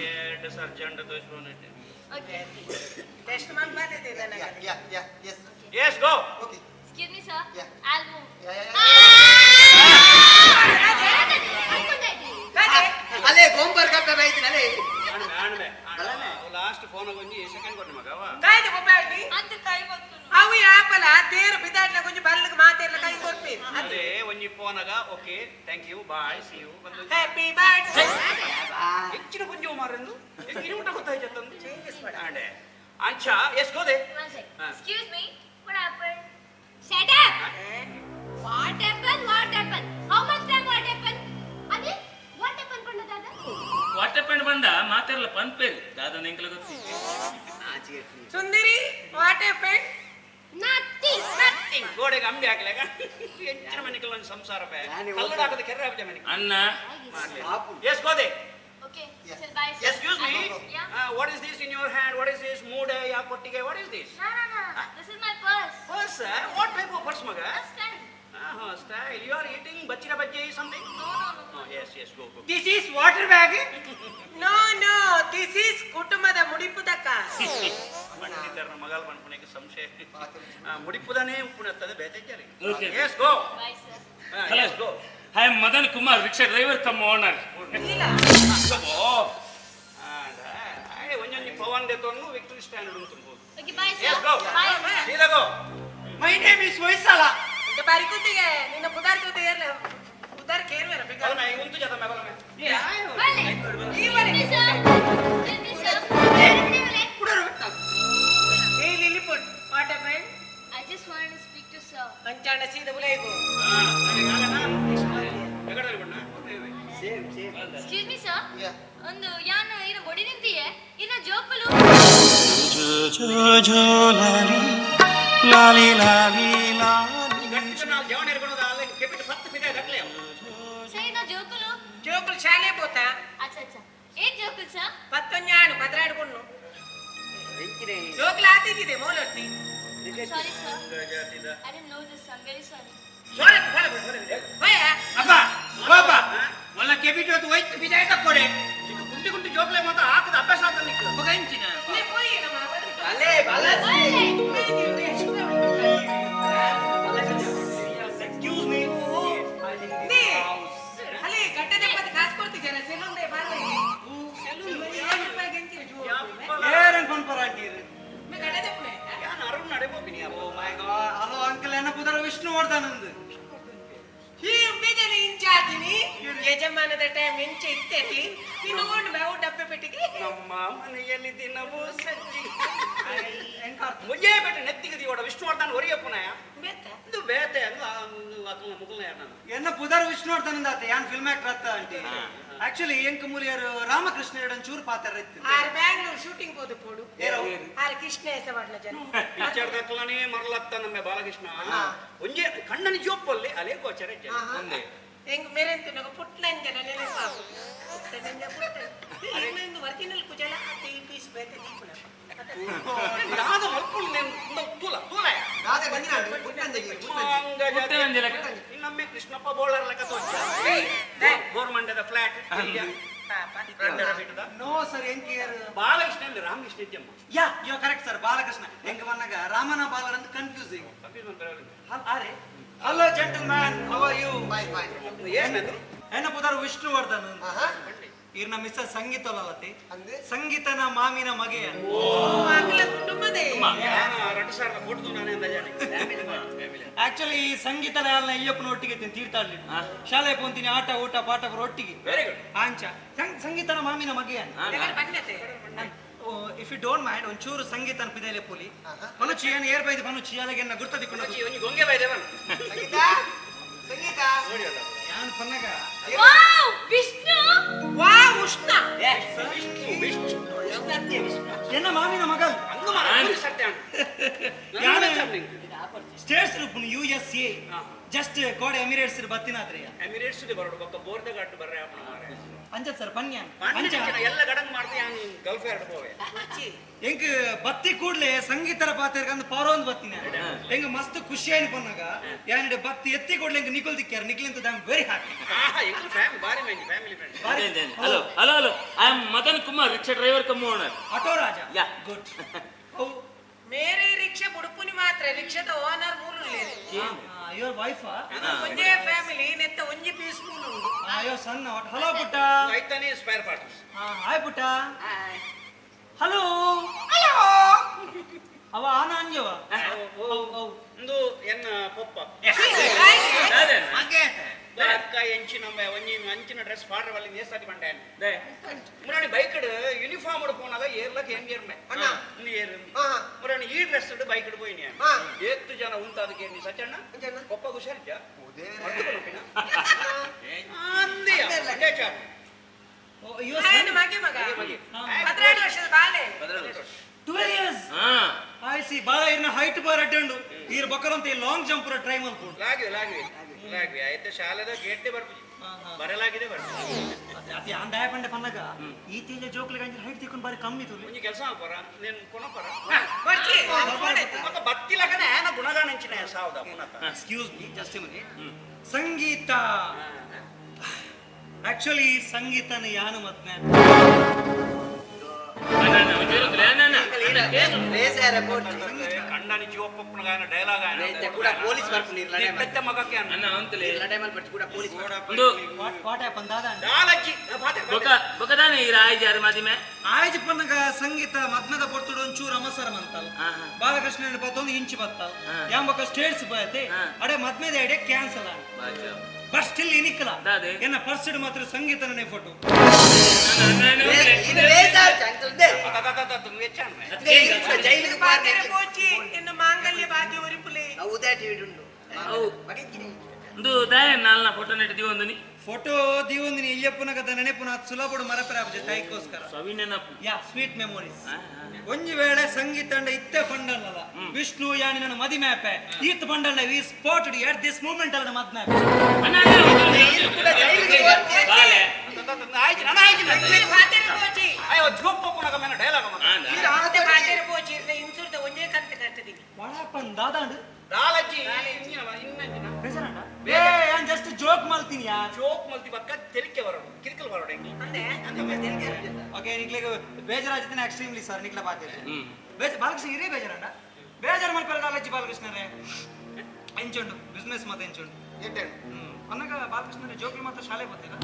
ಎರಡು ಸರ್ಜಂಡ ದೋಷ Okay. Test ಮಾಡಿ ಬಂದಿದ್ದೆ ನನಗೆ yeah yeah yes yes go okay Excuse me, sir. Yeah. I'll move. Yeah yeah ಅಲ್ಲೇ ಗೊಂಬರ್ ಕಪ್ಪೆ ಬೈತೀನಿ ಅಲ್ಲೇ ಆಣೆ ಆಣೆ ಲಾಸ್ಟ್ ಫೋನ್ ಒಂಜಿ ಸೆಕೆಂಡ್ ಕೊಟ್ಟು ಮಗ ಅವ ಕಾಯ್ದು ಬೊಬ್ಬಾಡ್ಲಿ ಅಂತ ಕೈ ಬರ್ತುನು. ಅವು ಯಾಪಲ ತೇರು ಬಿದಾಡ್ಲ ಕೊಂಚ ಬಲ್ಲಗೆ ಮಾತೇರ್ಲ ಕೈ ಕೊರ್ಪೇರು ಅದೇ ಒಂಜಿ ಫೋನಾಗ okay thank you bye see you ಬಂದು ಹ್ಯಾಪಿ ಬರ್ತ್ಡೇ ಹೆಚ್ಚಿನ ಪುಂಜ ಮಾರಂದು ಹೆಚ್ಚಿನ ಊಟ ಗೊತ್ತಾಯ್ತಂದು ಆಂಡೆ ಅಂಚ S ಗೋದೆ One sec. Ah. Excuse me. What happened? Shut up! What happened? What happened? How much time what happened? ಅದೇ what happened ಪಂಡ ದಾದಾ? ವಾಟೆ ಪೆಂಡ್ ಬಂದ ಮಾತಾಡಲ್ಲ ಪನ್ಪೇರು ದಾದ ಎಂಕಲ ಗೊತ್ತಿ ಸುಂದರಿ what happen Nothing. Nothing. ಗೋಡೆಗೆ ಅಂಬಿ ಹಾಕ್ಲಾಗ ಹೆಚ್ಚಿನ ಮನೆಗೆ ಒಂದು ಸಂಸಾರ ಬೇ ಕಲ್ಲಡ ಹಾಕದ ಕೆರ್ರೆ ಹಾಕಿದ ಮನೆಗೆ ಅಣ್ಣ S ಗೋದೆ Okay. So bye. sir. Excuse me Yeah. What is this in your hand what is this ಮೂಡೆ ಯಾ ಕೊಟ್ಟಿಗೆ what is this No, no, no. This is my purse. Purse what type of purse ಮಗ First time. Style you are eating ಬಚ್ಚಿನ bajji something No, no, no. Yes yes go go this is water bag no no this is ಕುಟುಂಬದ ಮುಡಿಪುದಕ ಪಂಡಿತರ ಮಗಲ್ ಪನ್ಪುನೆಗೆ ಸಂಶಯ ಮುಡಿಪುದನೇ ಉಪ್ಪುನತ್ತದೆ ಬೇತೆಜ್ಜರಿ Okay. Yes go Bye, sir. Hello yes go I am Madan Kumar rickshaw driver cum owner ಇಲ್ಲ ಒಂಜೊಂಜಿ ಪವನ್ ದೇತೊನ್ನು ವಿಕ್ಟರಿ ಸ್ಟ್ಯಾಂಡ್ ಉಂಟು Okay, bye, sir. Yes go Bye. ಸೀದಾ go my name is Hoysala ಬಾರಿ ಕೂತಿಗೆ ನಿನ್ನ ಪುದಾರ್ ಕೂತಿ ಏರ್ಲ ಪುದಾರ್ ಕೇರ್ವೇರ ಬೇಗ ಬಲಮೆ ಉಂಟು ಜತ ಮೆ ಬಲಮೆ Bye. ಈ Excuse me, sir. Excuse me, sir. Bye. ಏ Lilliput what happen I just wanted to speak to sir. ಅಂಚಾಣ ಸೀದ ಉಲೈಗು same same Excuse me, sir. Yeah. ಒಂದು ಯಾನ್ ಇರ ಒಡಿ ನಿಂತಿಯೆ ಇನ್ನ ಜೋಕುಲು ಲಾಲಿ ಲಾಲಿ ಲಾಲಿ ಗಟ್ಟಿ ನಾಲ್ ಜವನ ಇರ್ಕೊಳೋದು ಅಲ್ಲ ಕೆಪಿಟ್ ಪತ್ತು ಪಿದೆ ದಕ್ಲೆ ಸರ್ ಇನ್ನ ಜೋಕುಲು ಜೋಕುಲು ಶಾಲೆ ಪೋತಾ ಅಚ್ಚಾ ಅಚ್ಚಾ ಏನ್ ಜೋಕುಲು ಸರ್ ಪತ್ತೊಂಜಾಣು ಪದ್ರಾಡು ಪೊಣ್ಣು ಜೋಕುಲು ಆತಿದ್ದಿದೆ ಮೂಲೊಟ್ಟಿ sorry sir I didn't know this I am very sorry ಅಪ್ಪ ಬಾಬಾ ಮೊಲ್ಲ ಕೆಬಿಟ್ ಹೊತ್ತು ಹೋಯ್ತು ಬಿಜಾಯ ತಕ್ಕೊಡೆ ಗುಂಡಿ ಗುಂಡಿ ಜೋಕ್ಲೆ ಮಾತ್ರ ಹಾಕದ ಅಭ್ಯಾಸ ಆತ ನಿಕ್ಕು ಮಗ ಇಂಚಿನ ನೀ ಪೋಯಿ ನಮ್ಮ ಅಲ್ಲೇ ಬಲಸಿ Bye. ಎಂಚ ಇತ್ತೇತಿ ನೀನು ಓಂಡು ಮೇವು ಡಬ್ಬೆ ಪೆಟ್ಟಿಗೆ. ನಮ್ಮ ಮನೆಯಲ್ಲಿ ದಿನವೂ ಸಜ್ಜಿ ಮುಂಜೆ ಬೆಟ್ಟ ನೆತ್ತಿಗೆ ದಿಯೋಡ ವಿಷ್ಣುವರ್ಧನ್ ಒರಿಯ ಪುನಯ ಬೇತ ಇದು ಬೇತೆ ಅಂದು ಅಕಲ್ನ ಮುಗುಲ್ನ ಯಾರು ನಾನು ಎನ್ನ ಪುದರ್ ವಿಷ್ಣುವರ್ಧನ್ ಆತ ಯಾನ್ ಫಿಲ್ಮ್ ಆಕ್ಟರ್ ಅತ್ತ ಅಂಟಿ. ಆಕ್ಚುಲಿ ಎಂಕ್ ಮೂಲಿಯರು ರಾಮಕೃಷ್ಣ ಎರಡನ್ ಚೂರು ಪಾತ್ರ ಇತ್ತು. ಆರ್ ಬ್ಯಾಂಗ್ಳೂರ್ ಶೂಟಿಂಗ್ ಹೋದು ಪೋಡು ಆರ್ ಕೃಷ್ಣ ಹೆಸವಾಡ್ನ ಜನ ಪಿಕ್ಚರ್ ದಕ್ಕಲನೇ ಮರಲತ್ತ ನಮ್ಮ ಬಾಲಕೃಷ್ಣ ಒಂಜೆ ಕಣ್ಣನಿ ಜೋಪಲ್ಲಿ ಅಲೆ ಗೋಚರ ಒಂದೇ ಹೆಂಗ್ ಮೇರೆಂತ ಪುಟ್ಟನಂಜನ ನೆನಪಾಗು ಪುಟ್ಟನಂಜ ಪುಟ್ಟ ಇನ್ನೊಂದು ಒರಿಜಿನಲ್ ಕುಜಲ ಅತ್ತೆ ಈ ಪೀಸ್ ಬೇತೆ ದೀಪುನ. ದಾದ ಮಲ್ಪುಲ್ ನೇನ್ ತೂಲ ತೂಲ ದಾದೆ ಬಂದಿನ ಪುಟ್ಟಂಜಿ ಪುಟ್ಟನಂಜಿ ಲೆಕ್ಕ. ಇನ್ನೊಮ್ಮೆ ಕೃಷ್ಣಪ್ಪ ಬೋಳರ್ ಲೆಕ್ಕ ತೋಚ ಗೋರ್ಮಂಡದ ಫ್ಲಾಟ್ ನೋ ಸರ್ ಎಂಕೇರ್ ಬಾಲಕೃಷ್ಣ ಅಂದ್ರೆ Ramakrishna ಇದ್ಯಮ್ಮ. Yeah you correct sir Balakrishna ಎಂಕ್ ಬಂದಾಗ ರಾಮನ ಬಾಲರ್ ಅಂತ ಕನ್ಫ್ಯೂಸಿಂಗ್. ಆರೆ hello gentleman, how are you? Bye bye. ಏನದು? ಎನ್ನ ಪುದರ್ ವಿಷ್ಣುವರ್ಧನ್. ಇರ್ನ ಮಿಸ್ಸಸ್ ಸಂಗೀತ ಲತಿ ಅಂದ್ರೆ ಸಂಗೀತನ ಮಾಮಿನ ಮಗೆಯ. ಅಗಲ ಕುಟುಂಬದೇ. ಎರಡು ಸಾವಿರದ ಕೊಟ್ಟು ನಾನೇ ಅಂದಾಜಾನೆ. ಆಕ್ಚುಲಿ ಈ ಸಂಗೀತನ ಯಾಲ್ನ ಅಯ್ಯಪ್ಪನ ಒಟ್ಟಿಗೆ ತೀರ್ಥಹಳ್ಳಿ ಶಾಲೆ ಪೋಂತೀನಿ ಆಟ ಊಟ ಪಾಠ ಒಟ್ಟಿಗೆ. Very good. ಆಂಚ ಸಂಗೀತನ ಮಾಮಿನ ಮಗೆಯ. ಬನ್ನತೆ if you don't mind ಒಂಚೂರು ಸಂಗೀತನ ಪಿದೆಲೆ ಪುಲಿ ಪನುಚಿ ಏನು ಏರ್ ಬೈದು ಪನುಚಿ ಅಲಗೆನ್ನ ಗುರ್ತದಿಕೊಂಡು ಒಂಜಿ ಗೊಂಗೆ ಬೈದೇವನ್ ಸಂಗೀತ ಸಂಗೀತ ಯಾನ್ ಪನ್ನಗ ವಾವ್ ವಿಷ್ಣು ವಾ ಉಷ್ಣ ವಿಷ್ಣು ವಿಷ್ಣು ಎನ್ನ ಮಾಮಿನ ಮಗಲ್ ಅಂದು ಮಾರ ಸತ್ಯ ಯಾನ ಸ್ಟೇಟ್ಸ್ ರೂಪುನು ಯು ಎಸ್ ಎ ಜಸ್ಟ್ ಕೋಡೆ ಎಮಿರೇಟ್ಸ್ ಬತ್ತಿನಾದ್ರಿ. ಎಮಿರೇಟ್ಸ್ ಬರೋಡು ಬೊಕ್ಕ ಬೋರ್ದ ಗಾಟ್ ಬರ್ರೆ ಅಪ್ಪನ ಮಾರೆ. ಅಂಚ ಸರ್ ಪನ್ಯ ಅಂಚ ಎಲ್ಲ ಗಡಂಗ್ ಮಾಡ್ದೆ ಯಾನ್ ಗಲ್ಫ್ ಎರಡು ಪೋವೆ. ಎಂಕ್ ಬತ್ತಿ ಕೂಡ್ಲೆ ಸಂಗೀತರ ಪಾತೆರ್ಗಂದು ಪೌರೊಂದು ಬತ್ತಿನ ಎಂಗ್ ಮಸ್ತ್ ಖುಷಿ ಆಯ್ತು ಪನ್ನಾಗ ಯಾನಿಡೆ ಬತ್ತಿ ಎತ್ತಿ ಕೂಡ್ಲೆ ಎಂಕ್ ನಿಕುಲ್ ದಿಕ್ಕ್ಯಾರ ನಿಕ್ಲಿಂತ I am very happy. ಎಂಕ್ ಫ್ಯಾಮಿಲಿ ಬಾರಿ ಮಂದಿ family friend. Hello hello hello, I am Madan Kumar, rickshaw driver cum owner. Auto Raja. Yeah. Good. ಮೇರೆ ರಿಕ್ಷಾ ಬುಡುಪುನಿ ಮಾತ್ರ ರಿಕ್ಷಾದ ಓನರ್ ಮೂಲು your wife ಒಂಜೇ ಫ್ಯಾಮಿಲಿ ನೆತ್ತ ಒಂಜಿ ಪೀಸ್ ಮೂಲು ಉಂಡು. Your son. Hello ಪುಟ್ಟ. ಐತಾನೆ ಸ್ಪೇರ್ ಪಾರ್ಟ್ಸ್. ಹಾಯ್ ಪುಟ್ಟ. ಹಲೋ ಹಲೋ ಅವ ಆನ ಅಂಜವ ಇಂದು ಎನ್ನ ಪೊಪ್ಪ ಅಕ್ಕ ಎಂಚಿನ ಒಂಜಿ ಅಂಚಿನ ಡ್ರೆಸ್ ಪಾಡ್ರ ವಲ್ಲಿ ನೇಸಾದಿ ಬಂಡೆ ಮುರಾಣಿ ಬೈಕ್ ಯೂನಿಫಾರ್ಮ್ ಪೋನಾಗ ಏರ್ಲಕ್ ಹೆಂಗ್ ಏರ್ಮೆ ಅಣ್ಣ. ಇನ್ನು ಏರ್ ಮುರಾಣಿ ಈ ಡ್ರೆಸ್ ಬೈಕ್ ಪೋಯಿನಿ ಏತ್ತು ಜನ ಉಂತ ಅದಕ್ಕೆ ನೀ ಸಚಣ್ಣ ಪೊಪ್ಪ ಹುಷಾರಿದ್ಯಾ ಮಗೆ ಮಗ 12 ವರ್ಷದ ಬಾಲೆ. 12 years. I see. ಬಾಲ ಇರ್ನ ಹೈಟ್ ಬಾರ್ ಅಡ್ಡಂಡು ಈರ್ ಬೊಕ್ಕರಂತ ಈ ಲಾಂಗ್ ಜಂಪ್ ಟ್ರೈ ಮಲ್ಪುಂಡು. ಲಾಗಿ ಲಾಗಿ ಲಾಗಿ ಆಯ್ತು ಶಾಲೆದ ಗೇಟ್ ಬರ್ಪುಜಿ ಬರಲಾಗಿದೆ ಬರ್ಪುಜಿ ಅತಿ ಅಂದಾಯ ಪಂಡೆ ಪನ್ನಗ ಈ ತೇಜ ಜೋಕ್ಲಿಗೆ ಅಂಚಿನ ಹೈಟ್ ತಿಕ್ಕೊಂಡು ಬಾರಿ ಕಮ್ಮಿ ತುಲಿ ಒಂಜಿ ಕೆಲಸ ಮಲ್ಪರ ನೀನು ಕೊನಪರ ಬರ್ಚಿ ಮತ್ತೆ ಬತ್ತಿಲಕನೆ ಆನ ಗುಣಗಾನ ಅಂಚಿನ ಸಾವದ ಪುನತ. Excuse me just a minute. Sangeetha actually ಸಂಗೀತನ ಯಾನು ಮದ್ನೆ ಕಣ್ಣನಿ ಜೀವಪ್ಪನ ಡೈಲಾಗ್ ಕೂಡ ಪೊಲೀಸ್ ಬರ್ಪುನಿ ಮಗಕ್ಕೆ ಅಣ್ಣ ಅಂತಲೇ ಕೂಡ ಪೊಲೀಸ್ ಒಂದು what happen ದಾದಾ? ದಾಲಜ್ಜಿ ಬೊಕ ಬೊಕದಾನೆ ಈ ರಾಯಜಿ ಯಾರು ಮಾದಿಮೆ ಆಯ್ಜ್ ಪನ್ನಗ ಸಂಗೀತ ಮದ್ನದ ಪೊರ್ತುಡು ಒಂಚೂರು ಅವಸರ ಮಂತಲ್ ಬಾಲಕೃಷ್ಣ ಬತ್ತೊಂದು ಇಂಚು ಬತ್ತಲ್ ಯಾಂಬಕ ಸ್ಟೇಟ್ಸ್ ಬಯತೆ ಅಡೆ ಮದ್ಮೆದ ಐಡಿಯಾ ಕ್ಯಾನ್ಸಲ್ ಆಗ ಬಟ್ ಸ್ಟಿಲ್ ಇನಿಕ್ಕಲ ಎನ್ನ ಪರ್ಸ್ಡ್ ಮಾತ್ರ ಸಂಗೀತನೇ ಫೋಟೋ. ಮಾಂಗಲ್ಯ ಭಾಗ್ಯ ಒರಿಪುಲೆ ಒಂದು ದಾಯ ನಾಲ್ನ ಫೋಟೋ ನೆಟ್ ದಿವೊಂದಿನಿ ಫೋಟೋ ದಿವೊಂದಿನಿ ಇಯ್ಯಪ್ಪನ ಕದ ನೆನಪುನ ಸುಲಭಡು ಮರಪರ ತಾಯಿಗೋಸ್ಕರ ಸವಿ ನೆನಪು. ಯಾ ಸ್ವೀಟ್ ಮೆಮೊರೀಸ್. ಒಂಜಿ ವೇಳೆ ಸಂಗೀತ ಅಂಡ ಇತ್ತೆ ಫಂಡಲ್ಲ ವಿಷ್ಣು ಯಾನಿ ನನ್ನ ಮದಿ ಮ್ಯಾಪೆ ಈತ್ ಬಂಡಲ್ಲ we spotted at this moment ಅಲ್ಲ ಮದ್ ಮ್ಯಾಪೆ. ಜಸ್ಟ್ ಜೋಕ್ ಮಲ್ತೀನಿ ಯಾರ್ ಜೋಕ್ ಮಲ್ತಿ ಬಕ್ಕ ತೆಲಿಕೆ ಬರೋಡು ಕಿರಿಕಲ್ ಬರೋಡು ಹೆಂಗೆ ಓಕೆ ನಿಕ್ಲೆಗ್ ಬೇಜಾರಾಜ್ತಾನೆ ಎಕ್ಸ್ಟ್ರೀಮ್ಲಿ ಸರ್ ನಿಕ್ಲ ಬಾತೆ ಬಾಲಕೃಷ್ಣ ಇರೇ ಬೇಜಾರಣ್ಣ ಬೇಜಾರು ಮಲ್ಪೆಲ್ಲ ದಾಲಜ್ಜಿ ಬಾಲಕೃಷ್ಣರೇ ಎಂಚುಂಡು ಬಿಸ್ನೆಸ್ ಮತ್ತೆ ಎಂಚುಂಡು ಅನ್ನಾಗ ಬಾಲಕೃಷ್ಣರೇ ಜೋಕ್ಲಿ ಮಾತ್ರ ಶಾಲೆ ಗೊತ್ತಿಲ್ಲ.